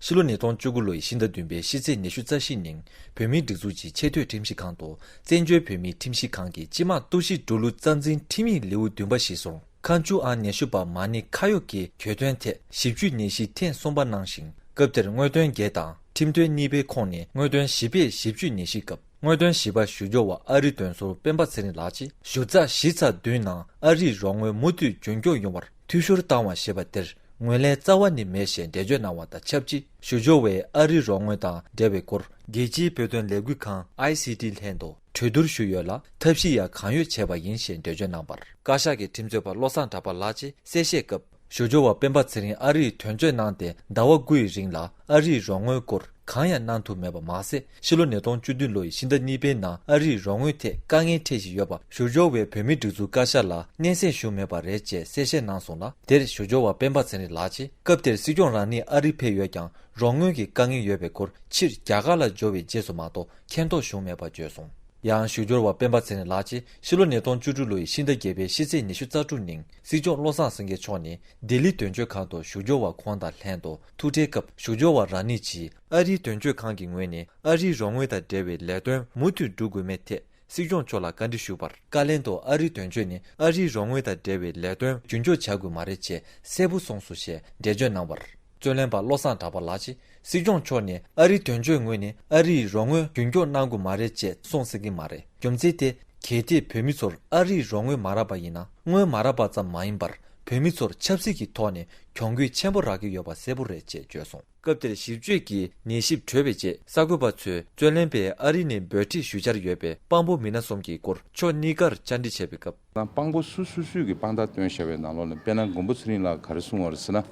ཕྱི་ལོ་ཉིས་སྟོང་བཅུ་དགུ་ལོའི་ཕྱི་ཟླ་བདུན་པའི་ཕྱི་ཚེས་ཉི་ཤུ་རྩ་བཞི་ཉིན་བོད་མིའི་སྒྲིག་འཛུགས་ཀྱི་ཆེས་མཐོའི་ཁྲིམས་ཞིབ་ཁང་དུ་བཙན་བྱོལ་བོད་མིའི་ཁྲིམས་ཞིབ་ཁང་གི་སྤྱི་དམངས་གཏོར་བཤིག་འགྲོ་ལུགས་རྩ་འཛིན་ཁྲིམས་ཡིག་ལེའུ་བདུན་པ་གཞིར་བཟུང་། ཁ་མཆུ་ཨང་ཉི་ཤུ་པ་མ་ཎི་ཁ་གཡོག་གི་གྱོད་དོན་ཐད་ཞིབ་དཔྱོད་ཉན་ཞིབ་ཐེངས་གསུམ་པ་གནང་ཞིང་། སྐབས་དེར་དངོས་དོན་བརྒྱད་དང་ཁྲིམས་དོན་གཉིས་པའི་ཁོངས་ནས་དངོས་དོན་བཞི་པས་ཞིབ་དཔྱོད་ཉན་ཞིབ་སྐབས། དངོས་དོན་བཞི་པ་ཞུ་སྦྱོར་བ་ཨ་རིའི་དོན་ཟུར་སྤེན་པ་ཚེ་རིང་ལགས་ཀྱིས་ཞུ་ཚགས་བཞི་ཚེག་བདུན་ནང་ཨ་རིའི་རོགས་དངུལ་མུ་མཐུད་རྒྱུན་སྐྱོང་ཡོང་བར་འཐུས་ཤོར་བཏང་བ་ཞེས་པ་དེར་ངོས་ལེན་རྩ་བ་ནས་མེད་ཞེས་འགྲེལ་བརྗོད་གནང་བ་དང་ཆབས་ཅིག་ཞུ་སྦྱོར་བས་ཨ་རིའི་རོགས་དངུལ་དང་འབྲེལ་བའི་སྐོར་རྒྱལ་སྤྱིའི་བོད་དོན་ལས་འགུལ་ཁང་ཨའི་སི་ཊི་ལྷན་དུ་གྲོས་བསྡུར་ཞུས་ཡོད་ལ་ཐབས་ཤེས་ཡང་གང་ཡོད་བྱས་པ་ཡིན་ཞེས་འགྲེལ་བརྗོད་གནང་བར། བཀའ་ཤག་གི་ཁྲིམས་རྩོད་པ་བློ་བཟང་གྲགས་པ་ལགས་ཀྱིས་གསལ་བཤད་སྐབས། ཞུ་སྦྱོར་བ་སྤེན་པ་ཚེ་རིང་ཨ་རིའི་དོན་གཅོད་གནང་སྟེ་ཟླ་བ་དགུ་ཡི་རིང་ལ་ཨ་རིའི་རོགས་དངུལ་སྐོར་གང་ཡང་གནང་ཐུབ་མེད་པ་མ་ཟད། ཕྱི་ལོ་ཉིས་སྟོང་བཅུ་བདུན་ལོ་ཡི་ཕྱི་ཟླ་གཉིས་པའི་ནང་ཨ་རིའི་རོགས་དངུལ་ཐད་དཀའ་ངལ་འཕྲད་བཞིན་ཡོད་པ་ཞུ་སྦྱོར་བས་བོད་མིའི་སྒྲིག་འཛུགས་བཀའ་ཤག་ལ་སྙན་སེང་ཞུས་མེད་པ་རེད་ཅེས་གསལ་བཤད་གནང་སོང་ལ། དེར་ཞུ་སྦྱོར་བ་སྤེན་པ་ཚེ་རིང་ལགས་ཀྱིས་སྐབས་དེར་སྲིད་སྐྱོང་རང་ཉིད་ཨ་རི་ཕེབས་ཡོད་ཀྱང་རོགས་དངུལ་གྱི་དཀའ་ངལ་ཡོད་པའི་སྐོར་ཕྱིར་རྒྱ་གར་ལ་འབྱོར་བའི་རྗེས་སུ་མ་གཏོགས་མཁྱེན་རྟོགས་བྱུང་མེད་པ་བརྗོད་སོང་། ཡང་ཞུ་སྦྱོར་བ་སྤེན་པ་ཚེ་རིང་ལགས་ཀྱིས་ཕྱི་ལོ་ཉིས་སྟོང་བཅུ་དྲུག་ལོ་ཡི་ཕྱི་ཟླ་བརྒྱད་པའི་ཕྱི་ཚེས་ཉི་ཤུ་རྩ་དྲུག་ཉིན་སྲིད་སྐྱོང་བློ་བཟང་སེང་གེ་མཆོག་ནི་ལྡི་ལི་དོན་གཅོད་ཁང་དུ་ཞུ་སྦྱོར་བ་ཁོང་དང་ལྷན་དུ་ཐུག་འཕྲད་སྐབས་ཞུ་སྦྱོར་བ་རང་ཉིད་ཀྱིས་ཨ་རིའི་དོན་གཅོད་ཁང་གི་ངོས་ནས་ཨ་རིའི་རོགས་དངུལ་དང་འབྲེལ་བའི་ལས་དོན་མུ་མཐུད་སྒྲུབ་དགོས་མིན་ཐད་སྲིད་སྐྱོང་མཆོག་ལ་བཀའ་འདྲི་ཞུས་པར། བཀའ་ལན་དུ་ཨ་རིའི་དོན་གཅོད་ནི་ཨ་རིའི་རོགས་དངུལ་དང་འབྲེལ་བའི་ལས་དོན་རྒྱུན་འཁྱོངས་བྱ་དགོས་མ་རེད་ཅེས་གསལ་པོ་གསུངས་སོང་ཞེས་འགྲེལ་བརྗོད་གནང་བར། རྩོད་ལེན་པ་བློ་བཟང་གྲགས་པ་ལགས་ཀྱིས། སྲིད་སྐྱོང་མཆོག་ནས་ཨ་རིའི་དོན་གཅོད་ངོས་ནས་ཨ་རིའི་རོགས་དངུལ་རྒྱུན་སྐྱོང་གནང་དགོས་མ་རེད་ཅེས་གསུངས་སྲིད་ཀྱི་མ་རེད། རྒྱུ་མཚན་དེ་གལ་ཏེ་བོད་མི་ཚོར་ཨ་རིའི་རོགས་དངུལ་མ་རག་པ་ཡིན་ན། དངུལ་མ་རག་པ་ཙམ་མ་ཡིན་པར་བོད་མི་ཚོར་ཆབ་སྲིད་ཀྱི་ཐོག་ནས་གྱོང་གུད་ཆེན་པོ་རག་གི་ཡོད་པ་གསལ་པོ་རེད་ཅེས་བརྗོད་སོང་། སྐབས་དེར་ཞིབ་དཔྱོད་ཀྱི་ཉན་ཞིབ་གྲོལ་བའི་རྗེས། གསར་འགོད་པ་ཚོས་རྩོད་ལེན་པས་ཨ་རི་ནས་འབོད་འཁྲིད་ཞུ་འཆར་ཡོད་པའི་དཔང་པོ་མི་སྣ་གསུམ་གྱི་སྐོར་ཕྱོགས་གཉིས་ཀར་བཅར་འདྲི་བྱས་པའི་སྐབས། དང་དཔང་པོ་སུ་སུ་སུས་ཀྱི་དཔང་རྟགས་བཏོན་བཞག་པའི་ནང་ལོགས་ལ། དཔེར་ན་མགོན་པོ་ཚེ་རིང་ལགས་ག་རེ་གསུངས་པ་རེད་ཟེར་ན།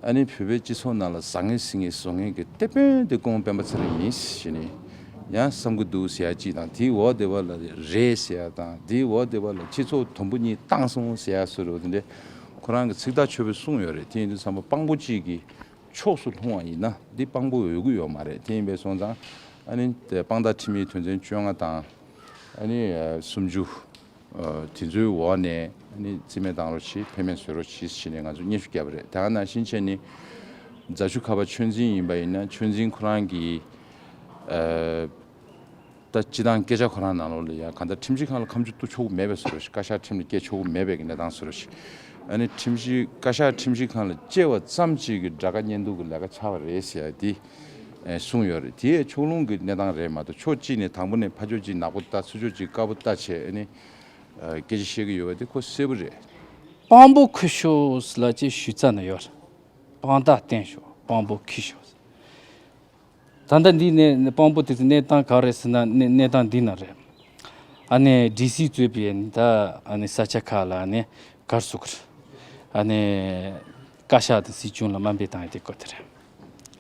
ཨ་ནི་བོད་པའི་སྤྱི་ཚོགས་ནང་ལ་ཟ་མཁན་ཟིང་མཁན་བཟོ་མཁན་གྱི་དེད་དཔོན་དེ་སྐུ་ངོ་སྤེན་པ་ཚེ་རིང་ཡིན་ཞེས་ནས་ཡང་བསམ་གྱི་འདུག་ཟེར་ཡ་གཅིག་དང་། དེའི་འོག་དེ་བ་ལ་རེད་ཟེར་ཡ་དང་། དེའི་འོག་དེ་བ་ལ་སྤྱི་ཚོགས་དུམ་བུ་གཉིས་བཏང་སོང་ཟེར་ཡ་བཟོ་འདྲ་བོ་དེ་འདྲ་ཁོ་རང་གི་ཚིག་ཐག་ཆོད་པོ་གསུངས་ཡོད་རེད། དེ་ཡིན་དུས་ཙམ་པ་དཔང་པོ་གཅིག་གིས་ཕྱོགས་སུ་ལྷུང་བ་ཡིན་ན་འདི་དཔང་པོ་འོས་ཀྱི་ཡོད་མ་རེད། དེ་ཡིན་པས་སོང་ཙང་ཨ་ནི་དེ་དཔང་རྟགས་ཁྲིམས་ཡིག་དོན་ཚན་བཅོ་ལྔ་དང་ཨ་ནི་སུམ་ཅུ། ཨ་དེ་ཚོའི་འོག་ནས་ཨ་ནི་རྩིས་མེད་བཏང་རོགས་གྱིས། ཕན་མེད་བཟོ་རོགས་གྱིས་ཞེས་ནས་ང་ཚོ་སྙན་ཞུ་བརྒྱབ་པ་རེད། དེ་ནང་བཞིན་བྱས་ནས་རྫ་ཆུ་ཁ་པ་ཆོས་འཛིན་ཡིན་པ་ཡིན་ན། ཆོས་འཛིན་ཁོ་རང་གིས་ཨ་ད་སྤྱི་བཏང་སྐད་ཆ་ཁོ་རང་ནང་ལོགས་ལ་ཡ་གང་ལྟར་ཁྲིམས་ཞིབ་ཁང་ལ་ཁ་མཆུ་གཏུག་ཆོག་གི་མེད་པའི་བཟོ་རོགས་གྱིས། བཀའ་ཤག་ཁྲིམས་ལ་སྐྱེལ་ཆོག་གི་མེད་པའི་གནས་སྟངས་བཟོ་རོགས་གྱིས། ཨ་ནི་ཁྲིམས་ཞིབ་བཀའ་ཤག་ཁྲིམས་ཞིབ་ཁང་ལ་སྐྱེལ་བ་ཙམ་གཅིག་གིས་དགྲ་དགའ་གཉེན་སྡུག་གི་ལས་ཀ་ཆགས་པ་རེད་ཟེར་ཡ་དེ་ཨ་གསུངས་ཡོད་རེད། དེ་ཕྱོགས་ལྷུང་གི་གནས་སྟངས་རེད་མ་གཏོགས། ཕྱོགས་གཅིག་ནས་དང་པོ་ནས་ཕར་ཕྱོགས་གཅིག་ནག་པོ་ལྟ། ཚུར་ཕྱོགས་གཅིག་དཀར་པོ་ལྟ་བྱས་ཨ་ནི། ཨ་སྐད་ཆ་བཤད་ཀྱི་ཡོད་པ་དེ་ཁོ་གསལ་པོ་རེད། དཔང་པོ་ཁུར་ཤོག་ཟེར་ལབ་ཅིག་ཞུ་རྩ་ནས་ཡོད་རེད། དཔང་རྟགས་བསྟན་ཤོག་དཔང་པོ་ཁུར་ཤོག་ད་ལྟ་འདི་ནས་དཔང་པོ་དེ་ཚོ་གནས་སྟངས་ག་རེ་ཟེར་ན། གནས་གནས་སྟངས་འདི་ན་རེད། ཨ་ནི་ཌི་སི་གཙོས་པའི་ད་ཨ་ནི་ས་ཆ་ཁག་ལ་ཨ་ནི་གར་སོ་གར་ཨ་ནི་བཀའ་ཤག་དང་སྲིད་སྐྱོང་ལ་དམའ་འབེབས་བཏང་ཡོད་དེ་སྐོར་དེ་རེད།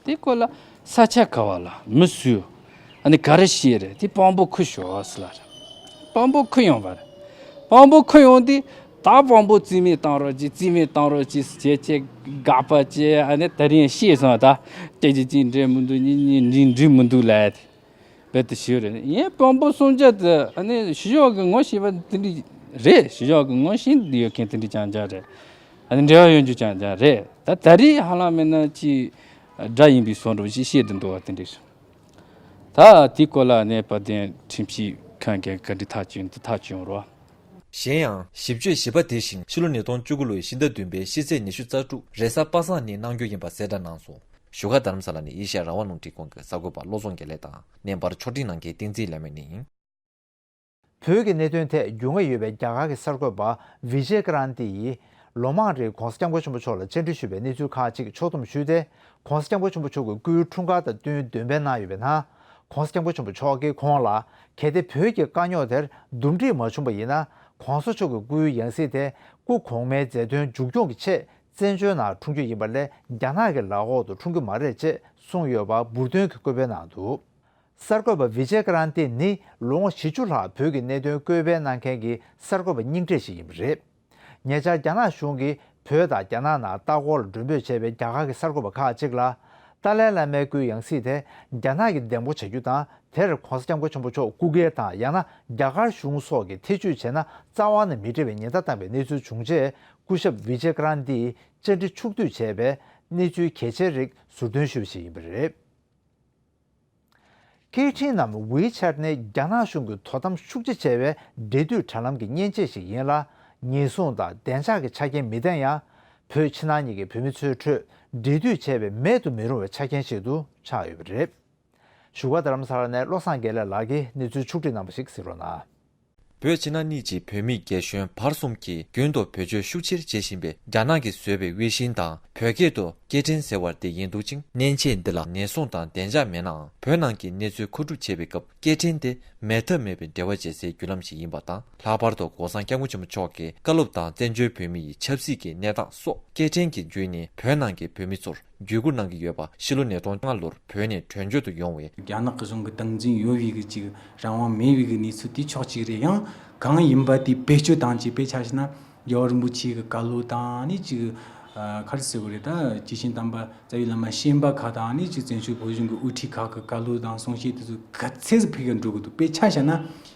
དེ་སྐོར་ལ་ས་ཆ་ག་བ་ལ་མི་སུས་ཨ་ནི་ག་རེ་བཤད་རེད། དེ་དཔང་པོ་ཁུར་ཤོག་ཟེར་ལབ་རེད། དཔང་པོ་ཁུར་ཡོང་བ་རེད། དཔང་པོ་ཁུར་ཡོང་དུས་ད་དཔང་པོ་རྩིས་མེད་བཏང་རོགས་གྱིས། རྩིས་མེད་བཏང་རོགས་གྱིས་ཟེར་བྱས་དགག་པ་བྱས། ཨ་ནི་དེ་རིང་ཤེས་སོང་། ད་སྐད་ཆ་གཅིག་འགྲིག་མི་འདུག་གཉིས་གཉིས་འགྲིག་འགྲིག་མི་འདུག་ལབ་ཡ་དེ་རྦད་དེ་ཞུས་རེད། ཡིན་དཔང་པོ་གསུམ་ཆ་དེ་ཨ་ནི་ཞུ་ཕྱོགས་ཀྱི་ངོ་ཤེས་པ་དེ་འདྲ་རེད། ཞུ་ཕྱོགས་ཀྱི་ངོ་ཤེས་ཡོད་མཁན་དེ་འདྲ་རྐྱང་རྐྱང་རེད། ཨ་ནི་འབྲེལ་བ་ཡོད་རྒྱུ་རྐྱང་རྐྱང་རེད། ད་ད་རེས་ཧ་ལམ་མིན་ན་ཅིག་དགྲ་ཡིན་པའི་བཟོ་འདྲ་ཞིག་བཤད་དུ་འདུག་པ་དེ་འདྲ་རེད། ད་དེའི་སྐོར་ལ་ནས་དཔལ་ལྡན་ཁྲིམས་ཞིབ་ཁང་གིས་བཀའ་འདྲི་ཐག་གཅོད་འདི་ཐག་གཅོད་རོགས། གཞན་ཡང་། ཞིབ་དཔྱོད་བཞི་པ་དེ་བཞིན་ཕྱི་ལོ་ཉིས་སྟོང་བཅུ་དགུ་ལོའི་ཕྱི་ཟླ་བདུན་པའི་ཕྱི་ཚེས་ཉི་ཤུ་རྩ་དྲུག་རེས་གཟའ་པ་སངས་ཉིན་གནང་རྒྱུ་ཡིན་པ་གསལ་བསྒྲགས་གནང་སོང་། བཞུགས་སྒར་རྡ་རམ་ས་ལ་ནས་ཨེ་ཤ་ཡ་རང་དབང་རླུང་འཕྲིན་ཁང་གི་གསར་འགོད་པ་བློ་བཟང་དགེ་ལེགས་དང་། བརྙན་པར་ཕྱོགས་སྒྲིག་གནང་མཁན་བསྟན་འཛིན་ལྷ་མོ་གཉིས་ཡིན། བོད་ཀྱི་གནད་དོན་ཐད་འགྱུར་བ་ཡོད་པའི་རྒྱ་གར་གྱི་གསར་འགོད་པ་བི་ཇེ་ཀ་རན་ཏི་ཡིས། ལོ་མང་རིང་༸གོང་ས་༸སྐྱབས་མགོན་ཆེན་པོ་མཆོག་ལ་བཅར་འདྲི་ཞུས་པའི་གནས་ཚུལ་ཁག་ཅིག་ཕྱོགས་བསྡོམས་ཞུས་ཏེ། ༸གོང་ས་༸སྐྱབས་མགོན་ཆེན་པོ་མཆོག་གི་སྐུའི་འཁྲུངས་སྐར་དང་བསྟུན་འདོན་སྤེལ་གནང་ཡོད་པའི་ནང་། ༸གོང་ས་༸སྐྱབས་མགོན་ཆེན་པོ་མཆོག་གིས་ཁོང་ལ། གལ་ཏེ་བོད་ཀྱི་དཀའ་རྙོག་དེར་འདུམ་འགྲིག་མ་བྱུང་བ་ཡིན་ན། ༸གོང་ས་མཆོག་གི་སྐུའི་ཡང་སྲིད་དེ་སྐུ་གོང་མའི་མཛད་དོན་མཇུག་སྐྱོང་གི་ཆེད་བཙན་བྱོལ་ནང་འཁྲུངས་རྒྱུ་ཡིན་པ་ལས། རྒྱ་ནག་གི་ལག་འོག་ཏུ་འཁྲུངས་རྒྱུ་མ་རེད་ཅེས་གསུངས་ཡོད་པ་འབུར་འདོན་གྱི་བཀོད་པའི་ནང་དུ། གསར་འགོད་པ་བི་ཇེ་ཀ་རན་ཏི་ནི་ལོ་ངོ་བཞི་བཅུ་ལྷག་བོད་ཀྱི་གནད་དོན་བཀོད་སྤེལ་གནང་མཁན་གྱི་གསར་འགོད་པ་རྙིང་གྲས་ཤིག་ཡིན་པ་རེད། ཉེ་ཆར་རྒྱ་ནག་གཞུང་གིས་བོད་དང་རྒྱ་ནག་ནང་ལྟ་སྐོར་ལ་མགྲོན་འབོད་བྱས་པའི་རྒྱ་གར་གྱི་གསར་འགོད་པ་ཁག་ཅིག་ལ། ཏཱ་ལའི་བླ་མའི་སྐུའི་ཡང་སྲིད་དེ་རྒྱ་ནག་གིས་འདེམས་བསྐོ་བྱ་རྒྱུ་དང་། དེར་༸གོང་ས་༸སྐྱབས་མགོན་ཆེན་པོ་མཆོག་སྐུ་སྒེར་དང་། ཡང་ན་རྒྱ་གར་གཞུང་སོགས་ཀྱིས་ཐེ་བྱུས་བྱས་ན་རྩ་བ་ནས་མི་འགྲིག་པའི་ཉེན་བརྡ་བཏང་བའི་གནས་ཚུལ་བྱུང་རྗེས། སྐུ་ཞབས་བི་ཇེ་ཀ་རན་ཏིས་བཅར་འདྲི་ཕྱོགས་བསྡུས་བྱས་པའི་གནས་ཚུལ་གལ་ཆེའི་རིགས་ཟུར་འདོན་ཞུས་པ་ཞིག་ཡིན་པ་རེད། སྐད་འཕྲིན་ནམ་ཝི་ཆེ་ཊི་ནི་རྒྱ་ནག་གཞུང་གིས་དོ་དམ་ཤུགས་ཆེ་བྱས་པའི་འབྲེལ་མཐུད་དྲ་ལམ་གྱི་མཉེན་ཆས་ཤིག་ཡིན་ལ། ཉེན་སྲུང་དང་བདེ་འཇགས་ཀྱི་ཆ་རྐྱེན་མི་ལྡན་ཡང་། བོད་ཕྱི་ནང་གཉིས་ཀྱི་བོད་མི་ཚོའི་ཁྲོད་འབྲེལ་མཐུད་བྱས་པའི་མེད་དུ་མི་རུང་བའི་ཆ་རྐྱེན་ཞིག་ཏུ་ཆགས་ཡོད་པ་རེད། བཞུགས་སྒར་རྡ་རམ་ས་ལ་ནས་བློ་བཟང་དགེ་ལེགས་ལགས་ཀྱིས་གནས་ཚུལ་ཕྱོགས་བསྒྲིགས་གནང་བ་ཞིག་གཟིགས་རོགས་གནང་། བོད་ཕྱི་ནང་གཉིས་ཀྱི་བོད་མི་རྒན་གཞོན་བར་གསུམ་གྱིས་རྒྱུན་དུ་བེད་སྤྱོད་ཤུགས་ཆེར་བྱེད་བཞིན་པའི་རྒྱ་ནག་གིས་བཟོས་པའི་ཝེ་ཤིན་དང་བོད་སྐད་དུ་སྐད་འཕྲིན་ཟེར་བ་དེ་ཡིན་འདུག་ཅིང་། མཉེན་ཆས་འདི་ལ་ཉེན་སྲུང་དང་བདེ་འཇགས་མེད་ནའང་། བོད་ནང་གི་གནས་ཚུལ་མཁོ་སྒྲུབ་བྱེད་པའི་སྐབས་སྐད་འཕྲིན་དེ་མེད་ཐབས་མེད་པའི་འབྲེལ་བ་བྱེད་སའི་བརྒྱུད་ལམ་ཞིག་ཡིན་པ་དང་། ལྷག་པར་དུ་༸གོང་ས་༸སྐྱབས་མགོན་ཆེན་པོ་མཆོག་གི་བཀའ་སློབ་དང་། བཙན་བྱོལ་བོད་མི་ཡི་ཆབ་སྲིད་ཀྱི་གནས་སྟངས་སོགས་སྐད་འཕྲིན་གྱི་བརྒྱུད་ནས་བོད་ནང་གི་བོད་མི་ཚོར་བརྒྱུད་སྐུར་གནང་གི་ཡོད་པ། ཕྱི་ལོ་ཉིས་སྟོང་ལྔ་ལོར་བོད་ནས་བྲོས་བྱོལ་དུ་ཡོང་བའི་རྒྱ་ནག་གི་གཞུང་གི་སྟངས་འཛིན་ཡོད་པའི་གི་ཅིག་རང་དབང་མེད་པའི་གི་གནས་ཚུལ་དེ་ཕྱོགས་གཅིག་རེད། ཡང་གང་ཡིན་པ་དེ་བེད་སྤྱོད་བཏང་བྱས། དཔེ་ཆ་བཞག་ན་རྒྱལ་བ་རིན་པོ་ཆེ་གི་བཀའ་སློབ་དང་། ཨ་ནི་ཅིག་ཨ་ག་རེ་ཟེར་དགོས་རེད། ད་སྐྱེས་ཆེན་དམ་པ་རྩ་བའི་བླ་མ་ཤན་པ་ཁག་དང་། ཨ་ནི་ཅིག་བཙན་བྱོལ་བོད་གཞུང་གི་དབུ་ཁྲིད་ཁག་གི་བཀའ་སློབ་དང་གསུང་བཤད་དེ་ཚོ་ག་ཚད་ཙམ་ཕ་གིར་འགྲོ་གི་འདུག་དཔེ་ཆ་བཞག་ན་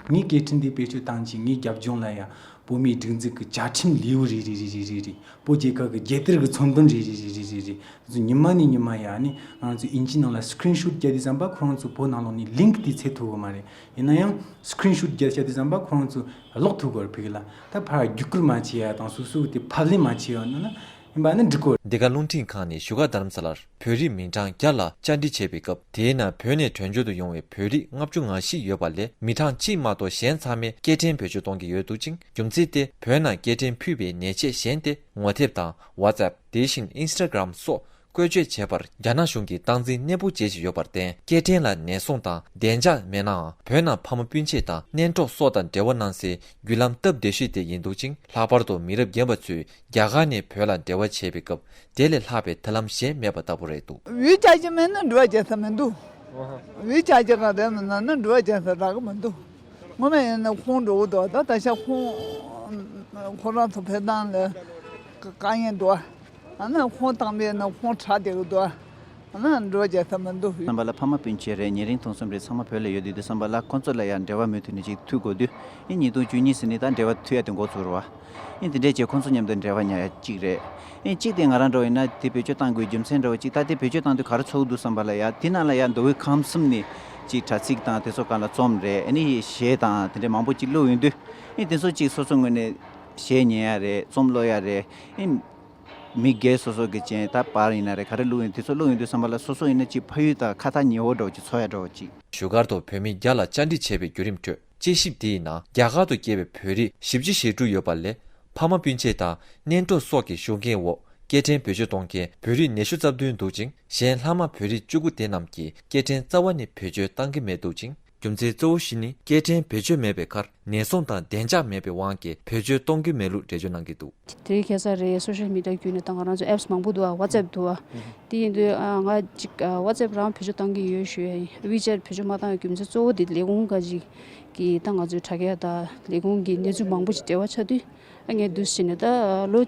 ངའི་སྐད་འཕྲིན་དེ་བེད་སྤྱོད་བཏང་བྱས་ངའི་རྒྱབ་ལྗོངས་ལ་ཡ། བོད་མིའི་སྒྲིག་འཛུགས་ཀྱི་བཅའ་ཁྲིམས་ལེའུ་རེ་རེ་རེ་རེ་རེ་རེ། བོད་རྒྱལ་ཁབ་ཀྱི་རྒྱལ་དར་གྱི་ཚོན་པ་རེ་རེ་རེ་རེ་རེ་རེ། དེ་ཚོ་ཉི་མ་ནས་ཉི་མ་ཡ་ནི་ང་ཚོ་ཨིན་ཇི་ནང་ལ་སི་ཀི་རིན་ཤོཊ་བརྒྱབ་དུས་ཙམ་པ་ཁོ་རང་ཚོ་བོད་ནང་ལོགས་ནས་ལིང་ཀི་དེ་འཚོལ་ཐུབ་ཀྱི་མ་རེད། ཡིན་ན་ཡང་སི་ཀི་རིན་ཤོཊ་བརྒྱབ་བཞག་དུས་ཙམ་པ་ཁོ་རང་ཚོ་ཀློག་ཐུབ་ཀྱི་རེད་ཕ་གི་ལ། ད་ཕར་བརྒྱུད་སྐུར་མ་བྱས་ཡ་དང་། སོ་སོ་གི་དེ་ཕབ་ལེན་མ་བྱས་ཡ་ན་ན། ཡིན་པ་ནི་འགྲིག་གོ། འདི་ག་རླུང་འཕྲིན་ཁང་ནས་བཞུགས་སྒར་རྡ་རམ་ས་ལར་བོད་རིགས་མི་གྲངས་བརྒྱ་ལ་བཅར་འདྲི་བྱས་པའི་སྐབས། དེའི་ནང་བོད་ནས་བྲོས་བྱོལ་དུ་ཡོང་བའི་བོད་རིགས་ལྔ་བཅུ་ང་བཞི་ཡོད་པ་ལས། མི་གྲངས་གཅིག་མ་གཏོགས་གཞན་ཚང་མས་སྐད་འཕྲིན་བེད་སྤྱོད་གཏོང་གི་ཡོད་འདུག་ཅིང་། རྒྱུ་མཚན་དེ་བོད་ནང་སྐད་འཕྲིན་ཕུད་པའི་ཉེས་ཆད་གཞན་ཏེ། ངོ་དེབ་དང་ཝ་ཙེབ། དེ་བཞིན་ཨིན་སི་ཊ་གྷི་རམ་སོགས་བཀོལ་སྤྱོད་བྱེད་པར་རྒྱ་ནག་གཞུང་གིས་སྟངས་འཛིན་ནན་པོ་བྱེད་བཞིན་ཡོད་པར་བརྟེན། སྐད་འཕྲིན་ལ་ནན་སྲུང་དང་བདེ་འཇགས་མེད་ནའང་། བོད་ནང་ཕ་མ་སྤུན་མཆེད་དང་གཉེན་གྲོགས་སོགས་དང་འབྲེལ་བ་གནང་སའི་བརྒྱུད་ལམ་སྟབས་བདེ་ཤོས་དེ་ཡིན་འདུག་ཅིང་། ལྷག་པར་དུ་མི་རབས་རྒན་པ་ཚོས་རྒྱ་གར་ནས་བོད་ལ་འབྲེལ་བ་བྱེད་པའི་སྐབས། དེ་ལས་ལྷག་པའི་ཐབས་ལམ་གཞན་མེད་པ་ལྟ་བུ་རེད་འདུག། ཝེ་ཆེ་ཊི་མེད་ན་འབྲེལ་བ་བྱེད་ས་མི་འདུག། ཝེ་ཆེ་ཊི་ག་རེ་མེད་ན་ནི་འབྲེལ་བ་བྱེད་ས་རག་གི་མི་འདུག། ངོ་མ་ཡིན་ན་ཁོང་འགྲོ་གི་འདུག། ད་ད་ཆ་ཁོང་ཁོ་རང་ཚོ་ཕེབས་སྟངས་ལ་དཀའ་ངལ་འདུག། ཨ་ནི་ཁོང་བཏང་པས་ན་ཁོང་དྲག་བསྡད་ཀྱི་འདུག། ཨ་ནི་འགྲོ་རྒྱག་ས་མི་འདུག། བསམ་པ་ལ་ཕ་མ་སྤུན་མཆེད་རེད། ཉེ་རིང་མཐོང་གསུམ་རེད། ཚང་མ་བོད་ལ་ཡོད་དུས་དུས་བསམ་པ་ལ་ཁོང་ཚོ་ལ་ཡང་འབྲེལ་བ་མུ་མཐུད་ནས་ཅིག་མཐུད་དགོས་དུས། ཨེ་ཉིས་སྟོང་བཅུ་གཉིས་ཟིན་ནས་ད་འབྲེལ་བ་མཐུད་ཡ་དེ་འགོ་ཚུགས་རེད་བ། ཨེ་དེ་འདྲས་བྱས་ཁོང་ཚོ་མཉམ་དུ་འབྲེལ་བ་ཉར་ཡ་གཅིག་རེད། ཨེ་གཅིག་དེ་ང་རང་འདྲ་བོ་ཡིན་ན་དེ་བེད་སྤྱོད་གཏང་དགོས་རྒྱུ་མཚན་འདྲ་བོ་གཅིག། ད་དེ་བེད་སྤྱོད་གཏང་དུས་ག་རེ་ཚོར་གི་འདུག་བསམ་པ་ལ་ཡ། དེ་ནང་ལ་ཡ་མདོ་དབུས་ཁམས་གསུམ་ནས་ཅིག་དྲ་ཚིགས་དང་དེ་ཚོ་སྒང་ལ་རྩོམ་རེད། ཨ་ནི་གཞས་དང་དེ་འདྲས་མང་པོ་ཅིག་བླུགས་ཡོང་དུས། ཨེ་དེ་ཚོ་ཅིག་སོ་སོ་ངོས་ནས་གཞས་ཉན་ཡ་རེད། རྩོམ་ཀློག་ཡ་རེད། ཨེ། མི་སྒེར་སོ་སོ་གི་ཅན་ད་པར་ཡིན་ན་རེད། ག་རེ་བླུགས་ཡིན་དེ་ཚོ་བླུགས་ཡོང་དུས་བསམ་པ་ལ་སོ་སོ་ཡིན་ན་ཅིག་ཕ་ཡུལ་དང་ཁ་ཐག་ཉེ་བོ་འདྲ་བོ་ཅིག་ཚོར་ཡ་འདྲ་བོ་ཅིག། བཞུགས་སྒར་དུ་བོད་མི་བརྒྱ་ལ་བཅར་འདྲི་བྱས་པའི་བརྒྱུད་རིམ་ཁྲོད། དཔྱད་ཞིབ་དེའི་ནང་རྒྱ་གར་དུ་སྐྱེས་པའི་བོད་རིགས་བཞི་བཅུ་ཞེ་དྲུག་ཡོད་པ་ལས། ཕ་མ་སྤུན་མཆེད་དང་གཉེན་གྲོགས་སོགས་ཀྱི་ཤུགས་རྐྱེན་འོག་སྐད་འཕྲིན་བེད་སྤྱོད་གཏོང་མཁན་བོད་རིགས་ཉི་ཤུ་རྩ་བདུན་འདུག་ཅིང་། གཞན་ལྷག་མ་བོད་རིགས་བཅུ་དགུ་དེ་རྣམས་ཀྱིས་སྐད་འཕྲིན་རྩ་བ་ནས་བེད་སྤྱོད་གཏང་གི་མེད་འདུག་ཅིང་། རྒྱུ་མཚན་གཙོ་བོ་བཞི་ནི། སྐད་འཕྲིན་བེད་སྤྱོད་མེད་པའི་ཁར་ནན་སྲུང་དང་བདེ་འཇགས་མེད་པའི་དབང་གིས་བེད་སྤྱོད་གཏོང་གི་མེད་ལུགས་འགྲེལ་བརྗོད་གནང་གི་འདུག། དེ་རིང་ཁ་སང་རེད། སོ་ཤལ་མི་ཌི་ཡ་བརྒྱུད་ནས་ད་ང་རང་ཚོ་ཨེབ་སི་མང་པོ་འདུག་ཨ། ཝ་ཙེབ་འདུག་ཨ། དེ་ཡིན་དུས་ཨ་ང་ཅིག་ཨ་ཝ་ཙེབ་རང་བེད་སྤྱོད་གཏང་གི་ཡོད་ཞུ་ཡ་ཡིན། ཝི་ཅེཊ་བེད་སྤྱོད་མ་གཏང་བའི་རྒྱུ་མཚན་གཙོ་བོ་དེ་ལས་ཁུངས་འགའ་ཅིག་གིས་ད་ང་ཚོའི་དྲ་རྒྱ་དང་ལས་ཁུངས་ཀྱི་གནས་ཚུལ་མང་པོ་ཅིག་འབྲེལ་བ་ཆགས་དུས། ཨ་ངས་འདུག་སེ་བྱས་ནས་ད་ལོ་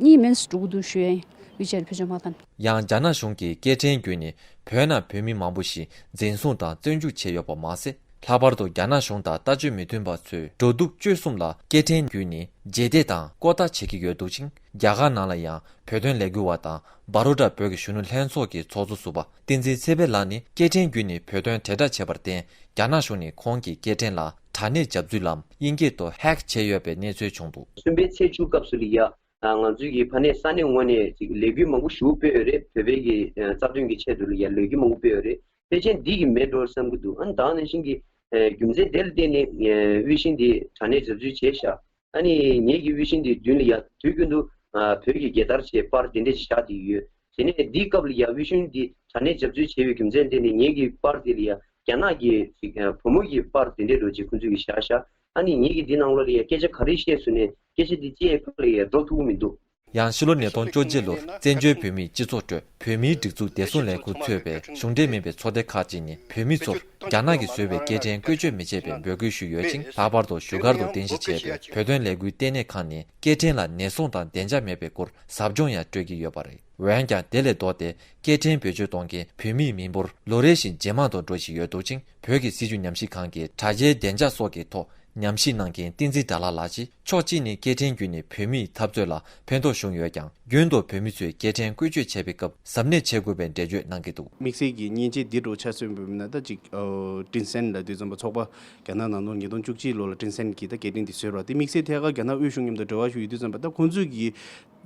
གཉིས་མིན་འགྲོ་གི་འདུག་ཞུ་ཡ་ཡིན། ཝི་ཅེཊ་བེད་སྤྱོད་མ་གཏང་། ཡང་རྒྱ་ནག་གཞུང་གིས་སྐད་འཕྲིན་བརྒྱུད་ནས་བོད་ནང་བོད་མི་མང་པོ་ཞིག་འཛིན་བཟུང་དང་བཙོན་འཇུག་བྱས་ཡོད་པ་མ་ཟད། ལྷག་པར་དུ་རྒྱ་ནག་གཞུང་དང་ལྟ་སྤྱོད་མི་མཐུན་པ་ཚོས་འགྲོ་འདུག་སྤྱོད་གསུམ་ལ་སྐད་འཕྲིན་བརྒྱུད་ནས་རྗེས་འདེད་དང་ལྐོག་ལྟ་བྱེད་ཀྱི་ཡོད་འདུག་ཅིང་། རྒྱ་གར་ནང་ལ་ཡང་བོད་དོན་ལས་འགུལ་བ་དང་བ་རོ་ཌ་བོད་ཀྱི་གཞོན་ནུ་ལྷན་ཚོགས་ཀྱི་ཚོགས་གཙོ་ཟུར་པ་བསྟན་འཛིན་ཚེ་འཕེལ་ལགས་ནི་སྐད་འཕྲིན་བརྒྱུད་ནས་བོད་དོན་དྲིལ་བསྒྲགས་བྱས་པར་བརྟེན། རྒྱ་ནག་གཞུང་ནས་ཁོང་གི་སྐད་འཕྲིན་ལ་དྲ་གནས་རྒྱབ་ཚུལ་ལམ་དབྱིན་སྐད་དུ་ཧེག་བྱས་ཡོད་པའི་གནས་ཚུལ་བྱུང་འདུག། གསུམ་པའི་ཚེས་བཅུ་སྐབས་སུ་ལ་ཡ། ང་ཚོའི་གི་ཕ་ནས་ས་གནས་ངོས་ནས་ཅིག་ལས་འགུལ་མང་པོ་ཞེ་པོ་སྤེལ་ཡོད་རེད། བོད་པའི་གི་རྩ་དོན་གྱི་ཆེད་དུ་ལ་ཡ་ལས་འགུལ་མང་པོ་སྤེལ་ཡོད་རེད། ཕལ་ཆེར་འདི་གི་མེད་འགྲོ་བསམ་གྱི་འདུག། ཨ་ནི་ད་ག་ནང་བཞིན་གྱི་རྒྱུ་མཚན་དེ་ལ་བརྟེན་ནས་དབྱི་ཤུན་འདི་དྲ་གནས་རྒྱབ་ཚུལ་བྱས་ཤག། ཨ་ནི་ངེད་ཀྱི་དབྱི་ཤུན་འདི་མདུན་ལ་ཡ་དུས་རྒྱུན་དུ་བོད་ཀྱི་རྒྱལ་དར་བྱས་པར་དེ་འདྲས་བཞག་བསྡད་ཡོད། དེ་ནས་འདིའི་སྐབས་ལ་ཡ་དབྱི་ཤུན་འདི་དྲ་གནས་རྒྱབ་ཚུལ་བྱས་པའི་རྒྱུ་མཚན་དེ་ནི་ངེད་ཀྱི་པར་དེ་ལ་ཡ་རྒྱ་ནག་གི་ཅིག་བུ་མོ་གི་པར་དེ་འདྲས་འདྲ་བོ་ཅིག་ཁོང་ཚོས་ཀྱིས་བཞག་ཤག། ཨ་ནི་ངེད་ཀྱིས་འདི་ནང་ལོགས་ལ་ཡ་སྐད་ཆ་ག་རེ་བཤད་སོང་ནས་སྐད་ཆ་འདི་ཅི་ཡའི་ཁ་ལ་ཡ་འགྲོ་ཐུབ་ཀྱི་མི་འདུག། ཡང་ཕྱི་ལོ་ཉིས་སྟོང་བཅོ་གཅིག་ལོར་བཙན་བྱོལ་བོད་མིའི་སྤྱི་ཚོགས་ཁྲོད་བོད་མིའི་སྒྲིག་འཛུགས་བདེ་སྲུང་ལས་ཁུངས་གཙོས་པའི་གཞུང་འབྲེལ་མིན་པའི་ཚོགས་སྡེ་ཁག་ཅིག་ནས་བོད་མི་ཚོར་རྒྱ་ནག་གིས་བཟོས་པའི་སྐད་འཕྲིན་བཀོལ་སྤྱོད་མི་བྱེད་པའི་འབོད་སྐུལ་ཞུས་ཡོད་ཅིང་། ལྷག་པར་དུ་བཞུགས་སྒར་དུ་རྟེན་གཞི་བྱས་པའི་བོད་དོན་ལས་འགུལ་ལྟེ་གནས་ཁང་ནས་སྐད་འཕྲིན་ལ་ནན་སྲུང་དང་བདེ་འཇགས་མེད་པའི་སྐོར་ཟབ་སྦྱོང་ཡང་སྤྲོད་ཀྱི་ཡོད་པ་རེད། འོན་ཀྱང་དེ་ལས་ལྡོག་སྟེ་སྐད་འཕྲིན་བེད་སྤྱོད་གཏོང་མཁན་བོད་མིའི་མི་འབོར་ལོ་རེ་བཞིན་ཇེ་མང་དུ་འགྲོ་བཞིན་ཡོད་འདུག་ཅིང་། བོད་ཀྱི་སྲིད་བྱུས་ཉམས་ཞིབ་ཁང་གི་དྲ་རྒྱའི་བདེ་འཇགས་སོགས་ཀྱི་ཐོག་ཉམས་ཞིབ་གནང་མཁན་བསྟན་འཛིན་དགྲ་ལྷ་ལགས་ཀྱིས། ཕྱོགས་གཅིག་ནས་སྐད་འཕྲིན་བརྒྱུད་ནས་བོད་མིའི་འཐབ་རྩོད་ལ་ཕན་ཐོགས་བྱུང་ཡོད་ཀྱང་། རྒྱུན་དུ་བོད་མི་ཚོས་སྐད་འཕྲིན་བཀོལ་སྤྱོད་བྱེད་པའི་སྐབས་གཟབ་ནན་བྱེད་དགོས་པའི་འགྲེལ་བརྗོད་གནང་གི་འདུག། དམིགས་བསལ་གྱི་མཉེན་ཆས་འདི་འདྲ་ཆ་མཚོན་པ་ཡིན་ན། ད་ཅིག་ཨ་ཀྲིན་སེན་ལབ་དུས་ཙམ་པ་ཚོགས་པ་རྒྱ་ནག་ནང་ལོ་ཉིས་སྟོང་བཅུ་གཅིག་ལོ་ལ་ཀྲིན་སེན་གྱིས་ད་སྐད་འཕྲིན་འདི་བཟོས་རོགས། དེ་དམིགས་བསལ་ཐད་ཀར་རྒྱ་ནག་དབུས་གཞུང་མཉམ་དུ་འབྲེལ་བ་ཞུ་ཡོད་དུས་ཙམ་པ། ད་ཁོང་ཚོས་ཀྱིས་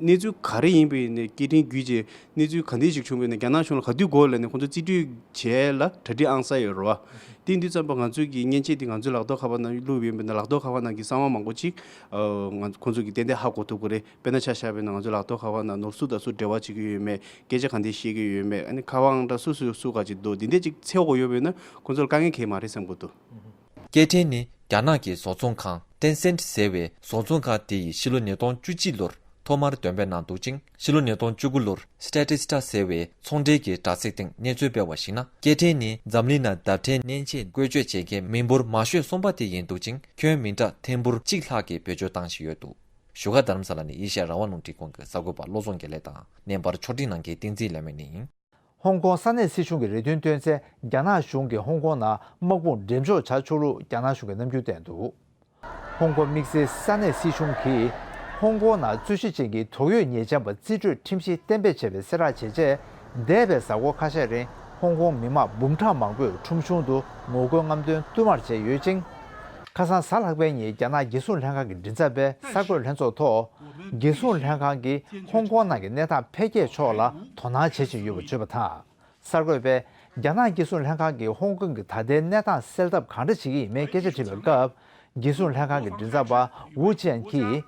གནས་ཚུལ་ག་རེ་ཡིན་པ་ཡིན་ནའི་སྐད་འཕྲིན་བརྒྱུད་བྱས་གནས་ཚུལ་ག་འདྲ་ཞིག་བྱུང་བ་ཡིན་ན་རྒྱ་ནག་གཞུང་ལ་ག་དུས་དགོས་ལབ་ནས་ཁོང་ཚོ་རྩིས་སྤྲོད་བྱས་ལ་གྲ་སྒྲིག་ཨང་གསར་ཡོད་རེད་བ། དེ་ཡིན་དུས་ཙམ་པ་ང་ཚོས་ཀྱི་མཉེན་ཆས་དེ་ང་ཚོའི་ལག་ཐོག་ཁ་པར་ནང་བླུགས་ཡོད་པ་ཡིན་ན་ལག་ཐོག་ཁ་པར་ནང་གི་གསང་བ་མང་པོ་ཅིག་ཨ་ང་ཁོང་ཚོས་ཀྱི་ཏན་ཏན་ཧ་གོ་ཐུབ་ཀྱི་རེད། དཔེར་ན་ཆ་བཞག་པ་ཡིན་ན་ང་ཚོའི་ལག་ཐོག་ཁ་པར་ནང་ནོར་སུ་དང་སུ་འབྲེལ་བ་བྱེད་ཀྱི་ཡོད་མེད། སྐད་ཆ་ག་འདྲས་བཤད་ཀྱི་ཡོད་མེད། ཨ་ནི་ཁ་པར་ཨང་གྲངས་སུ་སུ་སུ་ག་ཅིག་འདུག། འདི་འདྲས་ཅིག་འཚོལ་དགོས་ཡོད་པ་ཡིན་ན་ཁོང་ཚོར་དཀའ་ངལ་གང་ཡང་མ་རེད་བསམ་གྱི་འདུག། སྐད་འཕྲིན་ནི་རྒྱ་ནག་གི་བཟོ་ཚོང་ཁང་ཏེན་སེན་ཟེར་བའི་བཟོ་ཚོང་ཁང་དེ་ཡིས་ཕྱི་ལོ་ཉིས་སྟོང་བཅུ་གཅིག་ལོར་ཐོག་མར་འདོན་སྤེལ་གནང་འདུག་ཅིང་། ཕྱི་ལོ་ཉིས་སྟོང་བཅུ་དགུ་ལོར་སི་ཊེ་ཊི་སི་ཊ་ཟེར་བའི་ཚོང་འབྲེལ་གྱི་དྲ་ཚིགས་སྟེང་གནས་ཚུལ་སྤེལ་བར་གཞིགས་ན། སྐད་འཕྲིན་ནི་འཛམ་གླིང་ནང་བརྡ་འཕྲིན་མཉེན་ཆས་བཀོལ་སྤྱོད་བྱེད་མཁན་མི་འབོར་མང་ཤོས་གསུམ་པ་དེ་ཡིན་འདུག་ཅིང་། ཁྱོན་མི་འདྲ་ཐེར་འབུམ་གཅིག་ལྷག་གིས་བེད་སྤྱོད་བཏང་བཞིན་ཡོད་འདུག། བཞུགས་སྒར་རྡ་རམ་ས་ལ་ནས་ཨེ་ཤ་ཡ་རང་དབང་རླུང་འཕྲིན་ཁང་གི་གསར་འགོད་པ་བློ་བཟང་དགེ་ལེགས་དང་། བརྙན་པར་ཕྱོགས་སྒྲིག་གནང་མཁན་བསྟན་འཛིན་ལེགས་སྨོན་ཡིན། ཧོང་ཀོང་ས་གནས་སྲིད་གཞུང་གི་རེ་འདུན་བཏོན་ཚེ། རྒྱ་ནག་གཞུང་གིས་ཧོང་ཀོང་ནང་དམག་དཔུང་འགྲེམས་འཇོག་བྱ་ཆོག་ལུགས་རྒྱ་ནག་གཞུང་གིས་རྣམ་འགྱུར་བསྟན་འདུག། ཧོང་ཀོང་དམིགས་བསལ་ས་གནས་སྲིད་གཞུང་གིས་ཧོང་ཀོང་ནང་རྩོད་གཞི་ཅན་གྱི་དོགས་ཡོད་ཉེས་ཅན་པ་རྩིས་སྤྲོད་ཁྲིམས་གཞི་གཏན་འབེབས་བྱས་པའི་གསལ་བསྒྲགས་བྱས་རྗེས། འདས་པའི་གཟའ་འཁོར་ཁ་ཤས་རིང་ཧོང་ཀོང་མི་མང་འབུམ་ཕྲག་མང་པོས་ཁྲོམ་གཞུང་དུ་ངོ་རྒོལ་རྔམ་སྟོན་བསྟུད་མར་བྱས་ཡོད་ཅིང་། ཁ་སང་གཟའ་ལྷག་པའི་ཉིན་རྒྱ་ནག་རྒྱལ་སྲུང་ལྷན་ཁང་གི་མགྲིན་ཚབ་པས་གསར་འགོད་ལྷན་ཚོགས་ཐོག་རྒྱལ་སྲུང་ལྷན་ཁང་གིས་ཧོང་ཀོང་ནང་གི་གནས་སྟངས་འཕེལ་རྒྱས་ཕྱོགས་ལ་དོ་སྣང་བྱེད་བཞིན་ཡོད་པ་བརྗོད་པ་དང་། གསར་འགོད་པས་རྒྱ་ནག་རྒྱལ་སྲུང་ལྷན་ཁང་གིས་ཧོང་ཀོང་གི་ད་ལྟའི་གནས་སྟངས་སེལ་ཐབས་གང་འདྲ་བྱེད་ཀྱི་ཡིན་མིན་སྐད་ཆ་དྲིས་པའི་སྐབས། རྒྱལ་སྲུང་ལྷན་ཁང་གི་མགྲིན་ཚབ་པ་ཝུ་ཅན་གྱིས།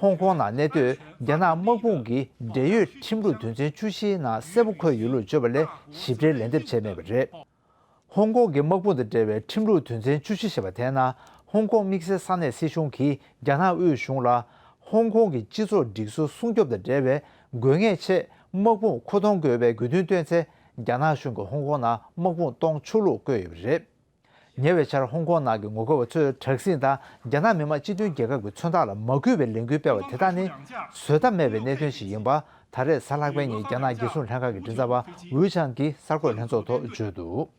ཧོང་ཀོང་ནང་གནས་སྡོད་རྒྱ་ནག་དམག་དཔུང་གི་འབྲེལ་ཡོད་ཁྲིམས་ལུགས་དོན་ཚན་བཅུ་བཞིའི་ནང་གསལ་པོ་འཁོད་ཡོད་ལུགས་བརྗོད་པ་ལས་ཞིབ་ཕྲའི་ལན་འདེབས་བྱས་མེད་པ་རེད། ཧོང་ཀོང་གི་དམག་དཔུང་དང་འབྲེལ་བའི་ཁྲིམས་ལུགས་དོན་ཚན་བཅུ་བཞི་ཞེས་པ་དེའི་ནང་ཧོང་ཀོང་དམིགས་བསལ་ས་གནས་སྲིད་གཞུང་གིས་རྒྱ་ནག་དབུས་གཞུང་ལ་ཧོང་ཀོང་གི་སྤྱི་ཚོགས་སྒྲིག་སྲོལ་སྲུང་སྐྱོབ་དང་འབྲེལ་བའི་དགོས་ངེས་ཆེད་དམག་དཔུང་མཁོ་གཏོང་དགོས་པའི་དགོས་འདུན་བཏོན་ཚེ། རྒྱ་ནག་གཞུང་གིས་ཧོང་ཀོང་ནང་དམག་དཔུང་གཏོང་ཆོག་ལུགས་བཀོད་ཡོད་པ་རེད། ཉེ་བའི་ཆར་ཧོང་ཀོང་ནང་གི་ངོ་རྒོལ་བ་ཚོས་དྲག་ཟིང་དང་རྒྱ་ནག་མི་དམངས་སྤྱི་མཐུན་རྒྱལ་ཁབ་ཀྱི་མཚོན་རྟགས་ལ་མ་གུས་པའི་ལས་འགུལ་སྤེལ་བ་དེ་དག་ནི་བཟོད་ཐབས་མེད་པའི་གནད་དོན་ཞིག་ཡིན་པ། ད་རེས་གཟའ་ལྷག་པའི་ཉིན་རྒྱ་ནག་རྒྱལ་སྲུང་ལྷན་ཁང་གི་མགྲིན་ཚབ་པ་ཝུའུ་ཆང་གིས་གསར་འགོད་ལྷན་ཚོགས་ཐོག་བརྗོད་འདུག་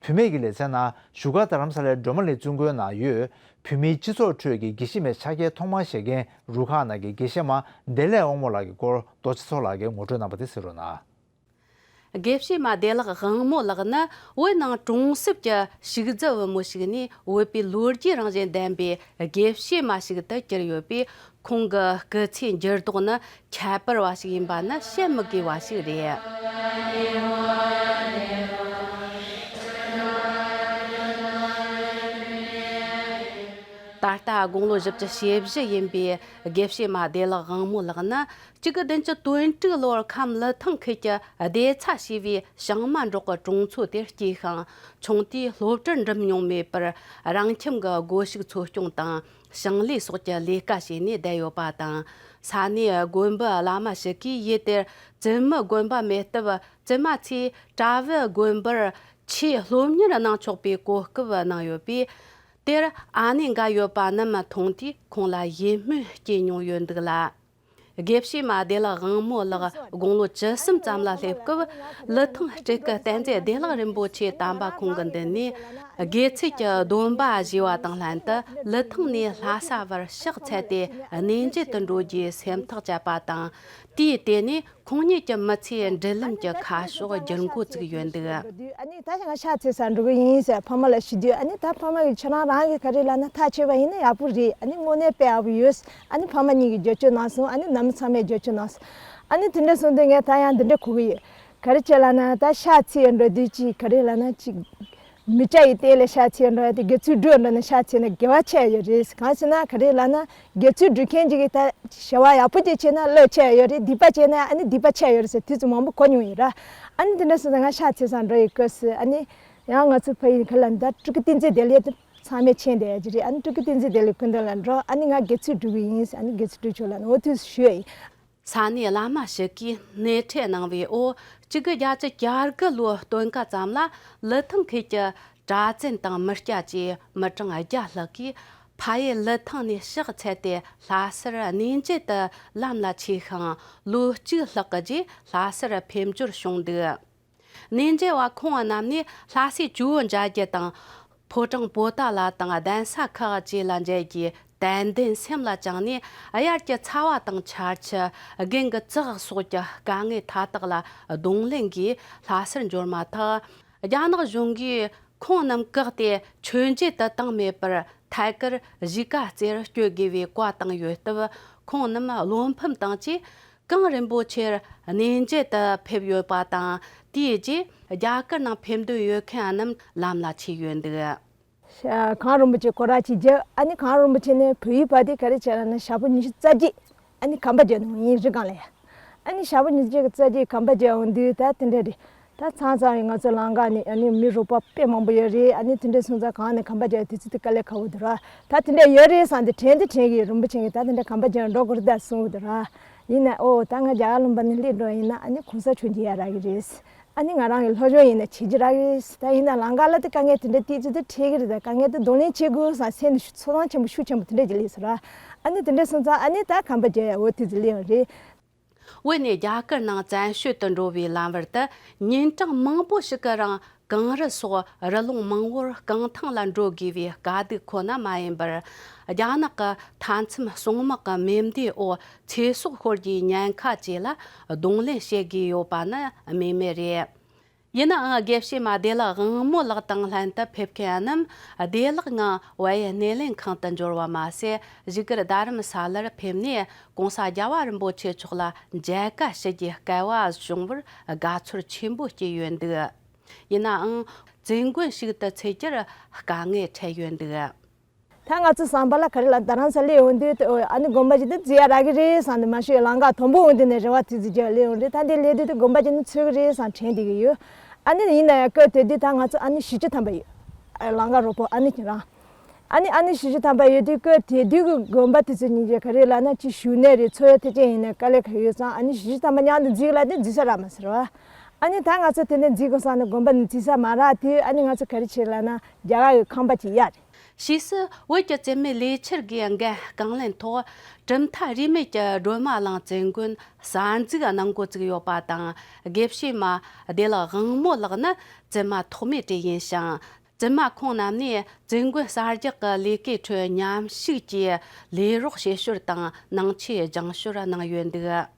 བུད་མེད་ཀྱི་ལེ་ཚན་ནང་བཞུགས་སྒར་རྡ་རམ་ས་ལའི་སྒྲོལ་མ་གླིང་བཙུན་དགོན་ནང་ཡོད་བོད་མིའི་སྤྱི་ཚོགས་ཁྲོད་ཀྱི་དགེ་བཤེས་མའི་ཕྱག་འཁྱེར་ཐོག་མར་བཞེས་མཁན་རུ་ཁག་ནང་གི་དགེ་བཤེས་མ་བདེ་ལེགས་དབང་མོ་ལགས་ཀྱི་སྐོར་རྡོ་རྗེ་མཚོ་ལགས་ཀྱིས་ངོ་སྤྲོད་གནང་པ་དེ་གསན་རོགས་གནང་། དགེ་བཤེས་མ་བདེ་ལེགས་དབང་མོ་ལགས་ནི་བོད་ནང་གྲོང་གསེབ་ཀྱི་ཕྱུགས་རྫི་བུ་མོ་ཞིག་ནས་བོད་པའི་ལོ་རྒྱུས་རང་བཞིན་ལྡན་པའི་དགེ་བཤེས་མ་ཞིག་ཏུ་གྱུར་ཡོད་པས། ཁོང་གི་སྐུ་ཚེའི་འགྱུར་ལྡོག་ནི་ཁྱད་པར་བ་ཞིག་ཡིན་པ་ནི་བཤད་མི་དགོས་པ་ཞིག་རེད། ད་ལྟ་དགུང་ལོ་བཞི་བཅུ་ཞེ་བཞི་ཡིན་པའི་དགེ་བཤེས་མ་བདེ་ལེགས་དབང་མོ་ལགས་ནི། གཅིག་དགུ་བདུན་ཅུ་དོན་དྲུག་ལོར་ཁམས་ཀླུ་ཐང་ཁུལ་གྱི་བདེ་ཚ་ཞེས་པའི་བྱང་མ་འབྲོག་གི་གྲོང་ཚོ་དེར་སྐྱེས་ཤིང་། ཆུང་དུས་སློབ་གྲྭར་འགྲིམས་མྱོང་མེད་པར། རང་ཁྱིམ་གྱི་སྒོ་ཕྱུགས་འཚོ་སྐྱོང་དང་ཞིང་ལས་སོགས་ཀྱི་ལས་ཀ་བྱས་ནས་བསྡད་ཡོད་པ་དང་། ས་གནས་དགོན་པའི་བླ་མ་ཞིག་གིས་ཡུལ་དེར་བཙུན་མོའི་དགོན་པ་མེད་སྟབས། བཙུན་མ་ཚོས་གྲྭ་བའི་དགོན་པར་ཆེས་སློབ་གཉེར་གནང་ཆོག་པའི་གོ་སྐབས་གནང་ཡོད་པས། དེར་ཨ་ནེ་འགའ་ཡོད་པ་རྣམས་མཐོང་དུས་ཁོང་ལ་ཡིད་སྨོན་སྐྱེས་མྱོང་ཡོད་འདུག་ལ། དགེ་བཤེས་མ་བདེ་ལེགས་དབང་མོ་ལགས་དགུང་ལོ་བཅུ་གསུམ་ཙམ་ལ་སླེབས་སྐབས། ཀླུ་ཐང་སྤྲུལ་སྐུ་བསྟན་འཛིན་བདེ་ལེགས་རིན་པོ་ཆེ་དམ་པ་ཁོང་གི་མདུན་ནས། དགེ་ཚུལ་གྱི་སྡོམ་པ་བཞེས་པ་དང་ལྷན་དུ། ཀླུ་ཐང་ནས་ལྷ་ས་བར་ཕྱག་འཚལ་ཏེ་གནས་མཇལ་དུ་འགྲོ་རྒྱུའི་སེམས་ཐག་བཅད་པ་དང་། དུས་དེ་ནས་ཁོང་ཉིད་ཀྱི་མི་ཚེའི་མདུན་ལམ་གྱི་ཁ་ཕྱོགས་བསྒྱུར་འགོ་བཙུགས་ཡོད་འདུག། ཨ་ནི་ད་ང་ཕྱག་འཚལ་སར་འགྲོ་གི་ཡིན་ཟེར་ཕ་མ་ལ་ཞུ་དུས། ཨ་ནི་ད་ཕ་མ་གིས་ཁྱེད་རང་རང་གིས་ག་རེ་ལབ་ན་ཐག་ཆོད་པ་ཡིན་ན་ཡག་པོ་རེད། ཨ་ནི་དངོས་གནས་དཔེ་ཡག་པོ་ཡོད། ཨ་ནི་ཕ་མ་གཉིས་ཀྱིས་བརྒྱབ་སྐྱོར་གནང་སོང་། ཨ་ནི་ནང་མི་ཚང་མས་བརྒྱབ་སྐྱོར་གནང་སོང་། ཨ་ནི་དེ་འདྲ་སོང་དུས་ངས་ད་ཡང་འདི་འདྲ་གོ་གི་ཡོད། ག་རེ་བྱས་ལབ་ན་ད་ཕྱག་འཚལ་འགྲོ་དུས་ཅིག་ག་རེ་ལབ་ན་ཅིག་མི་སྐྱ་ཡི་སྟེང་ལ་ཕྱག་འཚལ་འགྲོ་ཡ་དེ་དགེ་ཚུལ་སྒྲུབ་འགྲོ་ན་ཕྱག་འཚལ་ན་དགེ་བ་ཆེ་ཡོད་རེད། གང་ཟེར་ན་ག་རེ་ལབ་ན་དགེ་ཚུལ་སྒྲུབ་མཁན་ཅིག་གིས་ད་བྱ་བ་ཡག་པོ་ཅིག་བྱས་ན་བློ་ཆེ་ཡོད་རེད། སྡིག་པ་བྱས་ན་ཨ་ནི་སྡིག་པ་ཆེ་ཡོད་རེད་ཟེར་དུས་ཚོད་མང་པོ་གོ་མྱོང་ཡོད་ར། ཨ་ནི་དེ་འདྲ་སོང་ཙང་ང་ཕྱག་འཚལ་སར་འགྲོ་ཡི་སྐབས་སུ་ཨ་ནི་ཡང་ང་ཚོ་ཕ་ཡུལ་ཁ་ལ་ད་སྤྲུལ་སྐུ་བསྟན་འཛིན་བདེ་ལེགས་དེ་ཚང་མས་མཁྱེན་བསྡད་ཡ་ཅིག་རེད། ཨ་ནི་སྤྲུལ་སྐུ་བསྟན་འཛིན་བདེ་ལེགས་སྐུ་མདུན་ལ་འགྲོ། ཨ་ནི་ང་དགེ་ཚུལ་སྒྲུབ་ཀྱི་ཡིན། ཨ་ནི་དགེ་ཚུལ་སྒྲུབ་ཆོག་ལབ་ནས་འོ་དུས་སུ་ཞུ་ཡ་ཡིན། ས་གནས་བླ་མ་ཞིག་གིས་སྣེ་ཁྲིད་གནང་བའི་འོག་གཅིག་དགུ་བརྒྱད་ཅུ་གྱ་དགུ་ལོའི་སྟོན་ཁ་ཙམ་ལ། ཀླུ་ཐང་ཁུལ་གྱི་གྲྭ་བཙུན་དང་མི་སྐྱ་བཅས་མི་གྲངས་བརྒྱ་ལྷག་གིས་ཕ་ཡུལ་ཀླུ་ཐང་ནས་ཕྱག་འཚལ་ཏེ་ལྷ་སར་གནས་མཇལ་དུ་ལམ་ལ་ཆས་ཤིང་། ལོ་གཅིག་ལྷག་གི་རྗེས་ལྷ་སར་ཕེབས་འབྱོར་བྱུང་འདུག། གནས་མཇལ་བ་ཁོང་རྣམས་ནས་ལྷ་སའི་ཇོ་བོ་མཇལ་རྒྱུ་དང་། ཕོ་བྲང་པོ་ཏཱ་ལ་དང་གདན་ས་ཁག་བཅས་ལ་མཇལ་རྒྱུའི་དད་འདུན་སེམས་ལ་བཅངས་ནས། དབྱར་གྱི་ཚ་བ་དང་ཆར་ཆུ། དགུན་གྱི་བཙག་སོགས་ཀྱི་དཀའ་ངལ་མཐའ་དག་ལ་གདོང་ལེན་གྱིས་ལྷ་སར་འབྱོར་མ་ཐག། རྒྱ་ནག་གཞུང་གིས་ཁོང་རྣམས་བཀག་སྟེ་མཆོད་མཇལ་དུ་བཏང་མེད་པར། ཐད་ཀར་གཞིས་ཀ་རྩེར་བསྐྱོད་དགོས་པའི་བཀའ་བཏང་ཡོད་སྟབས། ཁོང་རྣམས་བློ་ཕམ་དང་བཅས། གངས་རིན་པོ་ཆེར་གནས་མཇལ་དུ་ཕེབས་ཡོད་པ་དང་། དེའི་རྗེས་རྒྱ་གར་ནང་ཕེབས་འདོད་ཡོད་མཁན་རྣམས་ལམ་ལ་ཆས་ཡོད་འདུག། ཤ་གངས་རིན་པོ་ཆེ་སྐོར་ར་ཅིག་བརྒྱབ། ཨ་ནི་གངས་རིན་པོ་ཆེ་ནས་བོད་ཡིག་བར་དེ་ག་རེ་བྱས་ལབ་ན་ཞག་པོ་ཉི་ཤུ་རྩ་བརྒྱད་ཨ་ནི་གམ་པ་རྒྱག་འདུག་ཡིན་རི་སྒང་ལ་ཡ། ཨ་ནི་ཞག་པོ་ཉི་ཤུ་རྩ་བརྒྱད་གམ་པ་རྒྱག་འོང་དུས་ད་དེ་འདྲ་རེད། ད་ཚང་ཚང་ཡིན་ང་ཚོ་ལམ་ཁ་ནས་ཨ་ནི་མི་རོགས་པ་དཔེ་མང་པོ་ཡོད་རེད། ཨ་ནི་དེ་འདྲ་སོང་ཙང་གངས་ནས་གམ་པ་རྒྱག་དུས་ཚོད་དེ་དཀའ་ལས་ཁག་པོ་འདུག་ར། ད་དེ་འདྲ་ཡོད་རེད་བསམ་སྟེ་དྲན་དུ་དྲན་གི་རིན་པོ་ཆེ་གིས་ད་དེ་འདྲ་གམ་པ་རྒྱག་འགྲོ་དགོས་རེད་ད་གསུང་གི་འདུག་ར། ཡིན་ན་ཨོ་ད་ང་རྒྱ་གར་ལུང་པ་ནས་སླེབས་འགྲོ་ཡིན་ན་ཨ་ནི་གོང་ས་མཆོག་མཇལ་ཡ་རག་གི་རེད། ཨ་ནི་ང་རང་གི་སློབ་སྦྱོང་ཡིན་ན་བྱེད་ཀྱི་རག་གི་རེད། ད་ཡིན་ན་ལམ་ཁ་ལ་དེ་དཀའ་ངལ་དེ་འདྲ་དུས་ཚོད་དེ་འཕྲད་ཀྱི་རེད། ད་དཀའ་ངལ་དེ་གདོང་ལེན་བྱེད་དགོས་བསམ་སེམས་ནས་ཚོར་སྣང་ཆེན་པོ་ཤུགས་ཆེན་པོ་དེ་འདྲ་ཅིག་སླེབས་སོང་ར། ཨ་ནི་དེ་འདྲ་སོང་ཙང་ཨ་ནི་ད་གམ་པ་རྒྱག་ཡ་འོ་དེ་ཚོ་སླེབས་ཡོང་རེད། བོད་ནས་རྒྱ་གར་ནང་བཙན་བྱོལ་དུ་འགྲོ་བའི་ལམ་བར་དུ་ཉིན་གྲངས་མང་པོ་ཞིག་གི་རིང་གངས་རི་སོགས་རི་ཀླུང་མང་བོར་རྐང་ཐང་ལ་འགྲོ་དགོས་པའི་དཀའ་སྡུག་ཁོ་ན་མ་ཡིན་པར། རྒྱ་ནག་གི་མཐའ་མཚམས་སྲུང་དམག་གི་མེ་མདའི་འོག་ཚེ་སྲོག་ཤོར་རྒྱུའི་ཉེན་ཁ་བཅས་ལ་གདོང་ལེན་བྱེད་དགོས་ཡོད་པ་ནི་སྨོས་མེད་རེད། ཡིན་ནའང་དགེ་བཤེས་མ་བདེ་ལེགས་དབང་མོ་ལགས་དང་ལྷན་དུ་ཕེབས་མཁན་རྣམས་བདེ་ལེགས་ངང་བལ་ཡུལ་སྣེ་ལེན་ཁང་དུ་འབྱོར་བ་མ་ཟད། བཞུགས་སྒར་རྡ་རམ་ས་ལར་ཕེབས་ནས་༸གོང་ས་༸རྒྱལ་བ་རིན་པོ་ཆེ་མཆོག་ལ་མཇལ་ཁ་ཞུ་རྒྱུའི་སྐལ་བ་བྱུང་བར་དགའ་ཚོར་ཆེན་པོ་སྐྱེས་ཡོད་འདུག་ཡིན་ནའང་། བཙུན་དགོན་ཞིག་ཏུ་ཚུད་རྒྱུར་དཀའ་ངལ་འཕྲད་ཡོད་འདུག་ད་ང་ཚོ་བསམ་པ་ལ་ག་རེ་ལ་རྡ་རམ་ས་ལ་སླེབས་ཡོང་དུས་ཨ་ནི་དགོན་པ་ཅིག་ཏུ་འཛུལ་ཡ་རག་གི་རེད་བསམ་ནས་མ་ཤོད་ལམ་ཁ་དང་པོ་འོང་དུས་ནས་རེ་བ་དེ་ཚོ་རྒྱབ་སླེབས་ཡོང་རེད། ད་འདི་སླེབས་དུས་དུ་དགོན་པ་ཅིག་ནི་ཚུད་གི་རེད་བསམ་དྲན་བསྡད་གི་ཡོད། ཨ་ནི་ཡིན་ན་ཡང་སྐབས་དེ་དུས་ད་ང་ཚོ་ཨ་ནི་བཞི་བཅུ་ཐམ་པ་ཡོད། ཨ་ལམ་ཁ་རོགས་པོ་ཨ་ནི་ཁྱེད་རང་། ཨ་ནི་ཨ་ནི་བཞི་བཅུ་ཐམ་པ་ཡོད་དུས་སྐབས་དེ་དུས་ཀྱི་དགོན་པ་དེ་ཚོ་ཉིན་རྒྱབ་ག་རེ་ལབ་ན་ཅིག་བཞུགས་གནས་རེད། འཚོ་བའི་ཐེག་ཆེན་ཡིན་ན་དཀའ་ལས་ཁག་ཡོད་ཙང་ཨ་ནི་བཞི་བཅུ་ཐམ་པ་མཉམ་དུ་འཛུལ་ལབ་དུས་འཛུལ་ས་རག་མ་སོང་བ། ཨ་ནི་ད་ང་ཚོ་དེ་ནས་འཛུལ་དགོས་བསམ་ནས་དགོན་པ་ནས་འཛུལ་ས་མ་རག་དུས་ཨ་ནི་ང་ཚོ་ག་རེ་བྱས་ལབ་ན་རྒྱ་གར་གྱི་ཁང་པ་ཅིག་གཡར་རེད། ཕྱིས་སུ་བོད་ཀྱི་བཙུན་མའི་ལས་འཆར་གྱི་འགན་རྐང་ལེན་ཐོག་གྲུབ་མཐའ་རིས་མེད་ཀྱི་སྒྲོལ་མ་གླིང་བཙུན་དགོན་གསར་འཛུགས་གནང་འགོ་བཙུགས་ཡོད་པ་དང་། དགེ་བཤེས་མ་བདེ་ལེགས་དབང་མོ་ལགས་ནི་བཙུན་མ་ཐོག་མའི་གྲས་ཡིན་ཞིང་། བཙུན་མ་ཁོང་རྣམས་ནས་བཙུན་དགོན་གསར་རྒྱག་གི་ལས་ཀའི་ཁྲོད་མཉམ་ཞུགས་ཀྱིས་ལས་རོགས་བྱེད་ཞོར་དང་ནང་ཆོས་སྦྱང་ཞོར་གནང་ཡོད་འདུག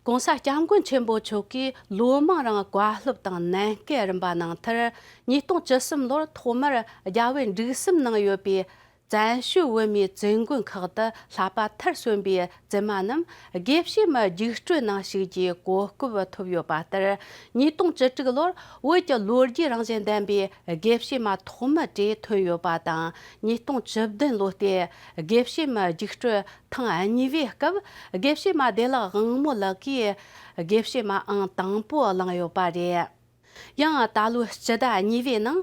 ༸གོང་ས་༸སྐྱབས་མགོན་ཆེན་པོ་མཆོག་གིས་ལོ་མང་རིང་བཀའ་སློབ་དང་ནན་སྐུལ་རིམ་པ་གནང་མཐར། ཉིས་སྟོང་བཅུ་གསུམ་ལོར་ཐོག་མར་རྒྱལ་བའི་འབྲུག་གསུམ་ནང་ཡོད་པའི་བཙན་བྱོལ་བོད་མིའི་བཙུན་དགོན་ཁག་ཏུ་བསླབ་པ་མཐར་སོན་པའི་བཙུན་མ་རྣམས་དགེ་བཤེས་མའི་རྒྱུགས་སྤྲོད་ནང་ཞུགས་ཀྱིས་གོ་སྐབས་ཐོབ་ཡོད་པ་ལྟར། ཉིས་སྟོང་བཅུ་དྲུག་ལོར་བོད་ཀྱི་ལོ་རྒྱུས་རང་བཞིན་ལྡན་པའི་དགེ་བཤེས་མ་ཐོག་མའི་གྲས་ཐོན་ཡོད་པ་དང་། ཉིས་སྟོང་བཅུ་བདུན་ལོ་སྟེ་དགེ་བཤེས་མའི་རྒྱུགས་སྤྲོད་ཐེངས་གཉིས་པའི་སྐབས་དགེ་བཤེས་མ་བདེ་ལེགས་དབང་མོ་ལགས་ཀྱིས་དགེ་བཤེས་མ་ཨང་དང་པོ་བླངས་ཡོད་པ་རེད། ཡང་ད་ལོའི་སྤྱི་ཟླ་གཉིས་པའི་ནང་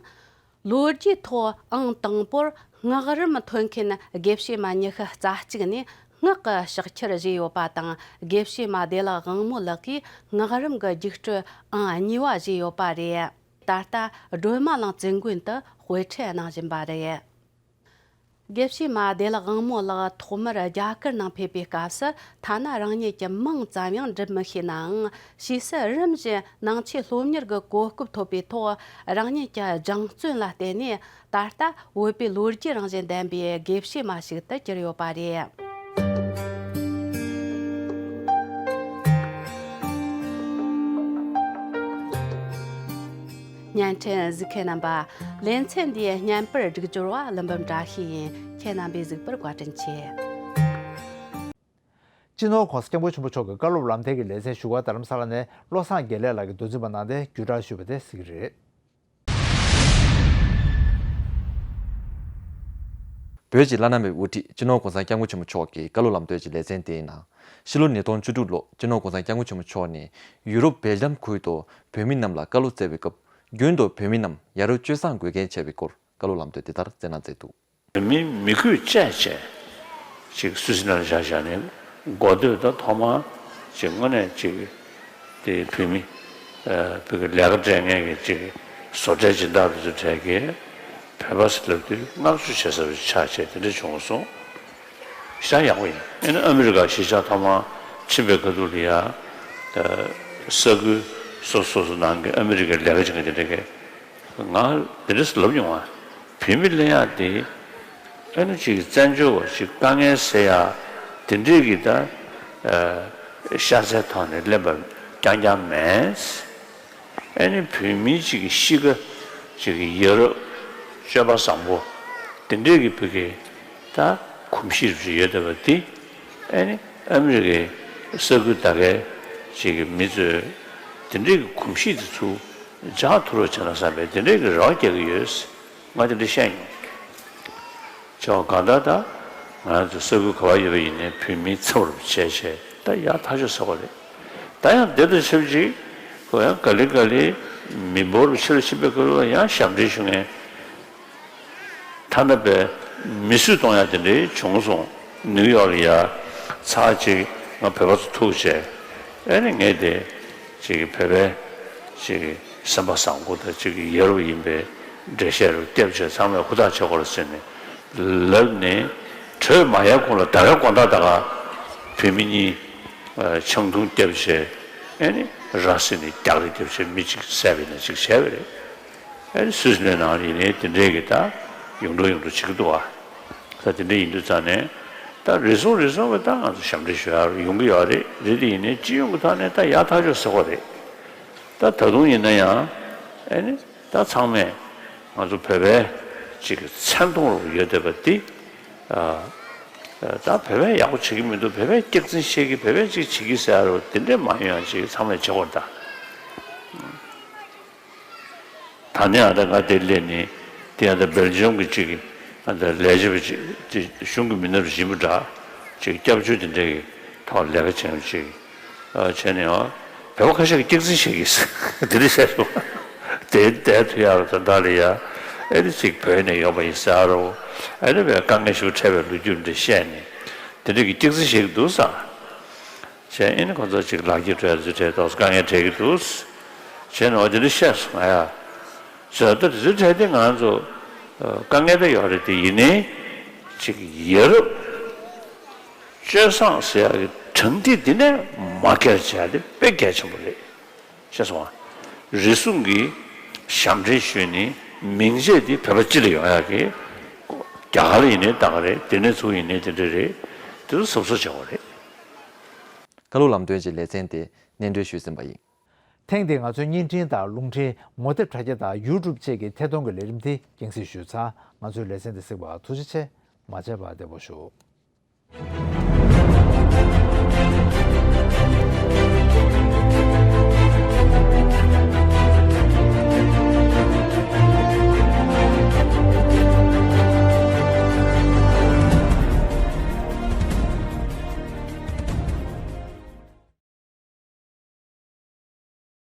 ལོ་རྒྱུས་ཐོག་ཨང་དང་པོར་སྔགས་རམས་ཐོན་མཁན་དགེ་བཤེས་མ་ཉི་ཤུ་རྩ་གཅིག་ནས་སྔགས་ཀྱི་ཕྱག་འཁྱེར་བཞེས་ཡོད་པ་དང་། དགེ་བཤེས་མ་བདེ་ལེགས་དབང་མོ་ལགས་ཀྱིས་སྔགས་རམས་ཀྱི་རྒྱུགས་སྤྲོད་ཨང་གཉིས་པ་བཞེས་ཡོད་པ་རེད། ད་ལྟ་སྒྲོལ་མ་གླིང་བཙུན་དགོན་དུ་དཔེ་ཁྲིད་གནང་བཞིན་པ་རེད། དགེ་བཤེས་མ་བདེ་ལེགས་དབང་མོ་ལགས་ཐོག་མར་རྒྱ་གར་ནང་ཕེབས་པའི་སྐབས་སུ། ཐ་ན་རང་ཉིད་ཀྱིས་མིང་ཙམ་ཡང་འབྲི་མི་ཤེས་ནའང་། ཕྱིས་སུ་རིམ་བཞིན་ནང་ཆོས་སློབ་གཉེར་གྱི་གོ་སྐབས་ཐོབ་པའི་ཐོག་རང་ཉིད་ཀྱི་སྦྱང་བརྩོན་ལ་བརྟེན་ནས་ད་ལྟ་བོད་པའི་ལོ་རྒྱུས་རང་བཞིན་ལྡན་པའི་དགེ་བཤེས་མ་ཞིག་ཏུ་གྱུར་ཡོད་པ་རེད། བརྙན་འཕྲིན་གཟིགས་མཁན་རྣམ་པ། ལེ་ཚན་འདིའི་བརྙན་པར་སྒྲིག་སྦྱོར་བ་ཀླུ་འབུམ་བཀྲ་ཤིས་ཡིན། ཁྱེད་རྣམ་པས་གཟིགས་པར་བཀའ་དྲིན་ཆེ། སྤྱི་ནོར་༸གོང་ས་༸སྐྱབས་མགོན་ཆེན་པོ་མཆོག་གི་བཀའ་སློབ་ལམ་སྟོན་གྱི་ལེ་ཚན་ཞུ་སྒར་རྡ་རམ་ས་ལ་ནས་བློ་བཟང་དགེ་ལེགས་ལགས་ཀྱིས་མདོ་འཛིན་པ་གནང་སྟེ་བརྒྱུད་བསྒྲགས་ཞུས་པ་དེ་གཟིགས་ཀྱི་རེད། བོད་ཀྱི་བླ་ན་མེད་པའི་དབུ་ཁྲིད་སྤྱི་ནོར་༸གོང་ས་༸སྐྱབས་མགོན་ཆེན་པོ་མཆོག་གི་བཀའ་སློབ་ལམ་སྟོན་གྱི་ལེ་ཚན་དེའི་ནང་། ཕྱི་ལོ་ཉིས་སྟོང་བཅུ་དྲུག་ལོར་སྤྱི་ནོར་༸གོང་ས་༸སྐྱབས་མགོན་ཆེན་པོ་མཆོག་ནས་ཡུ་རོབ་སྦེལ་ཇམ་ཁུལ་དུ་བོད་མི་རྣམས་ལ་བཀའ་སློབ་སྩལ་བའི་སྐབས། རྒྱུན་དུ་བོད་མི་རྣམས་ཡ་རབས་སྤྱོད་བཟང་དགོས་གལ་ཆེ་བའི་སྐོར་བཀའ་སློབ་ལམ་སྟོན་དེ་ལྟར་སྩལ་གནང་མཛད་འདུག། མི་མི་དགོས་བཅས་བཅས་ཅིག་སུད་སི་ནང་ལ་བཞག་བཞག་ནས་འགོ་སྟོད་དང་ཐོག་མར་ཅིག་དངོས་གནས་ཅིག་དེ་བོད་མི་ཨ་བོད་ཀྱི་ལས་ཀ་སྤྲད་མཁན་གྱི་ཅིག་བཟོ་གྲྭའི་སྦྱིན་བདག་དེ་ཚོ་གྲས་ཀྱིས་བོད་པ་ཟེར་ལབ་དུས་བསྔགས་བརྗོད་བྱེད་ས་ཆགས་བྱས་དེ་འདྲ་བྱུང་སོང་། ཞེ་དྲག་ཡག་པོ་ཡིན། ཨ་ནི་ཨ་མི་རི་ཀ་གཞིས་ཆགས་ཐོག་མར་ཕྱིན་པའི་ཁ་ཐུག་ལ་ཡ་ས་ཁུལ་སོ་སོ་སོ་ནང་གི་ཨ་མི་རི་ཀའི་ལས་ཀ་བྱེད་མཁན་དེ་འདྲ་གིས། ང་འདི་འདྲ་ལབ་མྱོང་བ། བོད་མི་ལེན་ཡག་དེ་ཨ་ནི་ཅིག་བཙན་བྱོལ་བ་ཞིག་དཀའ་ངལ་སེལ་ཡག་དེ་འདྲས་ཀྱི་ད་ཨ་ཤ་ཚའི་ཐོག་ནས་ལེན་པ་རྐྱང་རྐྱང་མེད། ཨ་ནི་བོད་མི་ཅིག་གི་གཤིས་ཀ་ཅིག་གི་ཡ་རབས་སྤྱོད་པ་བཟང་པོ་དེ་འདྲས་ཀྱི་བོད་ཀྱི་ད་གོམས་གཤིས་རེ་ཡོད་བསྡད་པ་དེ། ཨ་ནི་ཨ་མི་རི་ཀའི་ས་ཁུལ་ད་གའི་ཅིག་གི་མི་ཚོས་དེ་འདྲའི་གི་གོམས་གཤིས་དེ་ཚུར་འཇགས་ཐུབ་རོགས་བྱས་ན་བསམ་པའི་དེ་འདྲའི་གི་རེ་བ་རྒྱག་གི་ཡོད། ང་དེ་འདྲ་བཤད་མྱོང་། བྱས་པ་གང་ལྟར་ད་ང་རང་ཚོ་ས་ཁུལ་ག་པར་ཡོད་པ་ཡིན་ནའི་བོད་མི་ཚབ་རུ་བྱས་བྱས་ད་ཡག་ཐག་ཆོད་ཟེར་བ་རེད། ད་ཡང་དེ་དང་ཆབས་ཅིག་ཁོ་ཡང་ག་ལེ་ག་ལེ་མི་འབོར་རུ་ཕྱི་ལ་ཕྱིན་པའི་སྐོར་ལ་ཡང་ཞབས་འདྲེན་ཞུ་མཁན། ཐ་ན་པའི་མི་གསོད་གཏོང་ཡ་དེ་འདྲའི་བྱུང་སོང་། ནིའུ་ཡོག་ལ་ཡ་ཚར་གཅིག་ང་བོད་པ་ཚོ་ཐུག་བྱས། ཨེ་ནི་ངས་དེ་ཅིག་བོད་པའི་ཅིག་སེམས་པ་བཟང་པོ་དང་ཅིག་ཡ་རབས་ཡིན་པའི་འགྲེལ་བཤད་རུ་བརྒྱབ་བྱས་ཚང་མས་ཧུར་ཐག་བྱེད་དགོས་རེད་ཟེར་ནས་ལབ་ནས་གྲོས་མ་ཡལ་གོང་ལ་ད་ག་དགོང་དག་ད་ག་བོད་མི་གཉིས་ཆང་འཐུང་བརྒྱབ་བྱས། ཨེ་ནི་ར་བཟི་ནས་རྒྱག་རེས་བརྒྱབ་བྱས་མི་གཅིག་བསད་པ་ཡིན་ན་ཅིག་བྱས་པ་རེད། ཨ་ནི་སུད་སི་ནང་ཡིན་ནའི་དེ་འདྲའི་གི་ད་ཡོང་འགྲོ་ཡོང་འགྲོ་བྱེད་ཀྱི་འདུག་བ། ད་དེ་འདྲ་ཡིན་དུས་ཙང་ནས་ད་རེ་ཟུང་རེ་ཟུང་གི་ད་ང་ཚོ་ཞབས་འདྲེན་ཞུ་ཡ་ཡོང་གི་ཡོད་རེད། རེད་དེ་ཡིན་ནའི་སྤྱི་ཡོངས་ཀྱི་ཐོག་ནས་ད་ཡག་ཐག་ཆོད་ཟེར་གོ་རེད། ད་ད་དུང་ཡིན་ན་ཡང་ཨེ་ནི་ད་ཚང་མས་ང་ཚོ་བོད་པའི་ཅིག་མཚན་མཐོང་རུ་ཡོད་བསྡད་པ་འདི། ཨ། ད་བོད་པས་ཡག་པོ་བྱེད་ཀྱི་མི་འདུག་བོད་པས་སྐྱག་རྫུན་བཤད་ཀྱི། བོད་པས་ཅིག་བྱེད་ཀྱི་ཟེར་རོ། དེ་འདྲས་མ་ཡོང་ཡང་ཅིག་ཚང་མས་བྱེད་དགོས་རེད་ད། ད་ནི་ཨ་ད་ང་དེ་སླེབས་ནི་དེ་ཡང་ད་སྦེལ་ཇམ་གྱི་ཅིག་ཨ་ད་ལས་བྱེད་པ་ཅིག་དེ་གཞུང་གི་མི་སྣ་རུ་ཡིན་པ་འདྲ། ཅིག་སྐྱབས་བཅོལ་དེ་འདྲས་ཀྱི་ཐོག་ལས་ཀ་བྱེད་མཁན་ཅིག་ཨ་བྱས་ནས་ཨ་བོད་པ་ཁ་ཤས་ཀྱིས་སྐྱག་རྫུན་བཤད་ཀྱི་ཟེར་དེ་འདྲས་བཤད་སོང་། དེ་བསྡད་ཐུབ་ཡག་རེད་ད་ལྟ་ལ་ཡ། ཨེ་ནི་ཅིག་བོད་ནས་ཡོང་པ་ཡིན་ཟེར་རོ། ཨེ་ནི་བས་དཀའ་ངལ་ཞིག་འཕྲད་པའི་ལོ་རྒྱུས་འདྲ་བཤད་ནས་དེ་འདྲས་ཀྱི་སྐྱག་རྫུན་བཤད་ཀྱི་འདུག་ས། བྱས་ཨེ་ནི་ཁོ་ཚོ་ཅིག་ལག་འཁྱེར་སྤྲད་ཚུལ་འཕྲད་ཏོག་དཀའ་ངལ་འཕྲད་ཀྱི་འདུག་བྱས་ནས་འོ་དེ་འདྲ་བཤད་སོང་ང་ཡ། བྱས་ད་དེ་ཚོའི་གྲས་དེ་ང་ཚོ་དཀའ་ངལ་ད་ཡོད་རེད་དེ་ཡིན་ནའི་ཅིག་ཡ་རབས་སྤྱོད་བཟང་ཟེར་ཡག་གི་དྲང་ཐིག་འདི་ནས་མ་བཀལ་བྱས་དེ་དཔེ་གལ་ཆེན་པོ་རེད། ཤེས་སོང་ང་། རེ་ཟུང་གི་ཞབས་འདྲེན་ཞུས་ནས་མིང་ཆད་འདི་བོད་པ་སྤྱི་ལ་ཡོང་ཡག་གི། རྒྱ་གར་ལ་ཡིན་ནའི་ད་ག་རེད། དེ་ནས་ཚུར་ཡིན་ནའི་དེ་འདྲ་རེད། དེ་ཚོ་གཟབ་གཟབ་བྱེད་དགོས་རེད། ཁ་ལོ་ལམ་སྟོན་གྱི་ལེ་ཚན་དེ་སྙན་སྒྲོན་ཞུས་ཟིན་པ་ཡིན། ཐེངས་འདིའི་ང་ཚོའི་བརྙན་འཕྲིན་དང་རླུང་འཕྲིན་ངོ་དེབ་དྲ་རྒྱ་དང་ཡུ་ཊུབ་བཅས་ཀྱི་ཐད་གཏོང་གི་ལས་རིམ་དེ་རྒྱང་སྲིང་ཞུས་ཚར། ང་ཚོའི་ལེ་ཚན་འདི་གཟིགས་པར་ཐུགས་རྗེ་ཆེ། མ་མཇལ་བར་བདེ་པོ་བཞུགས།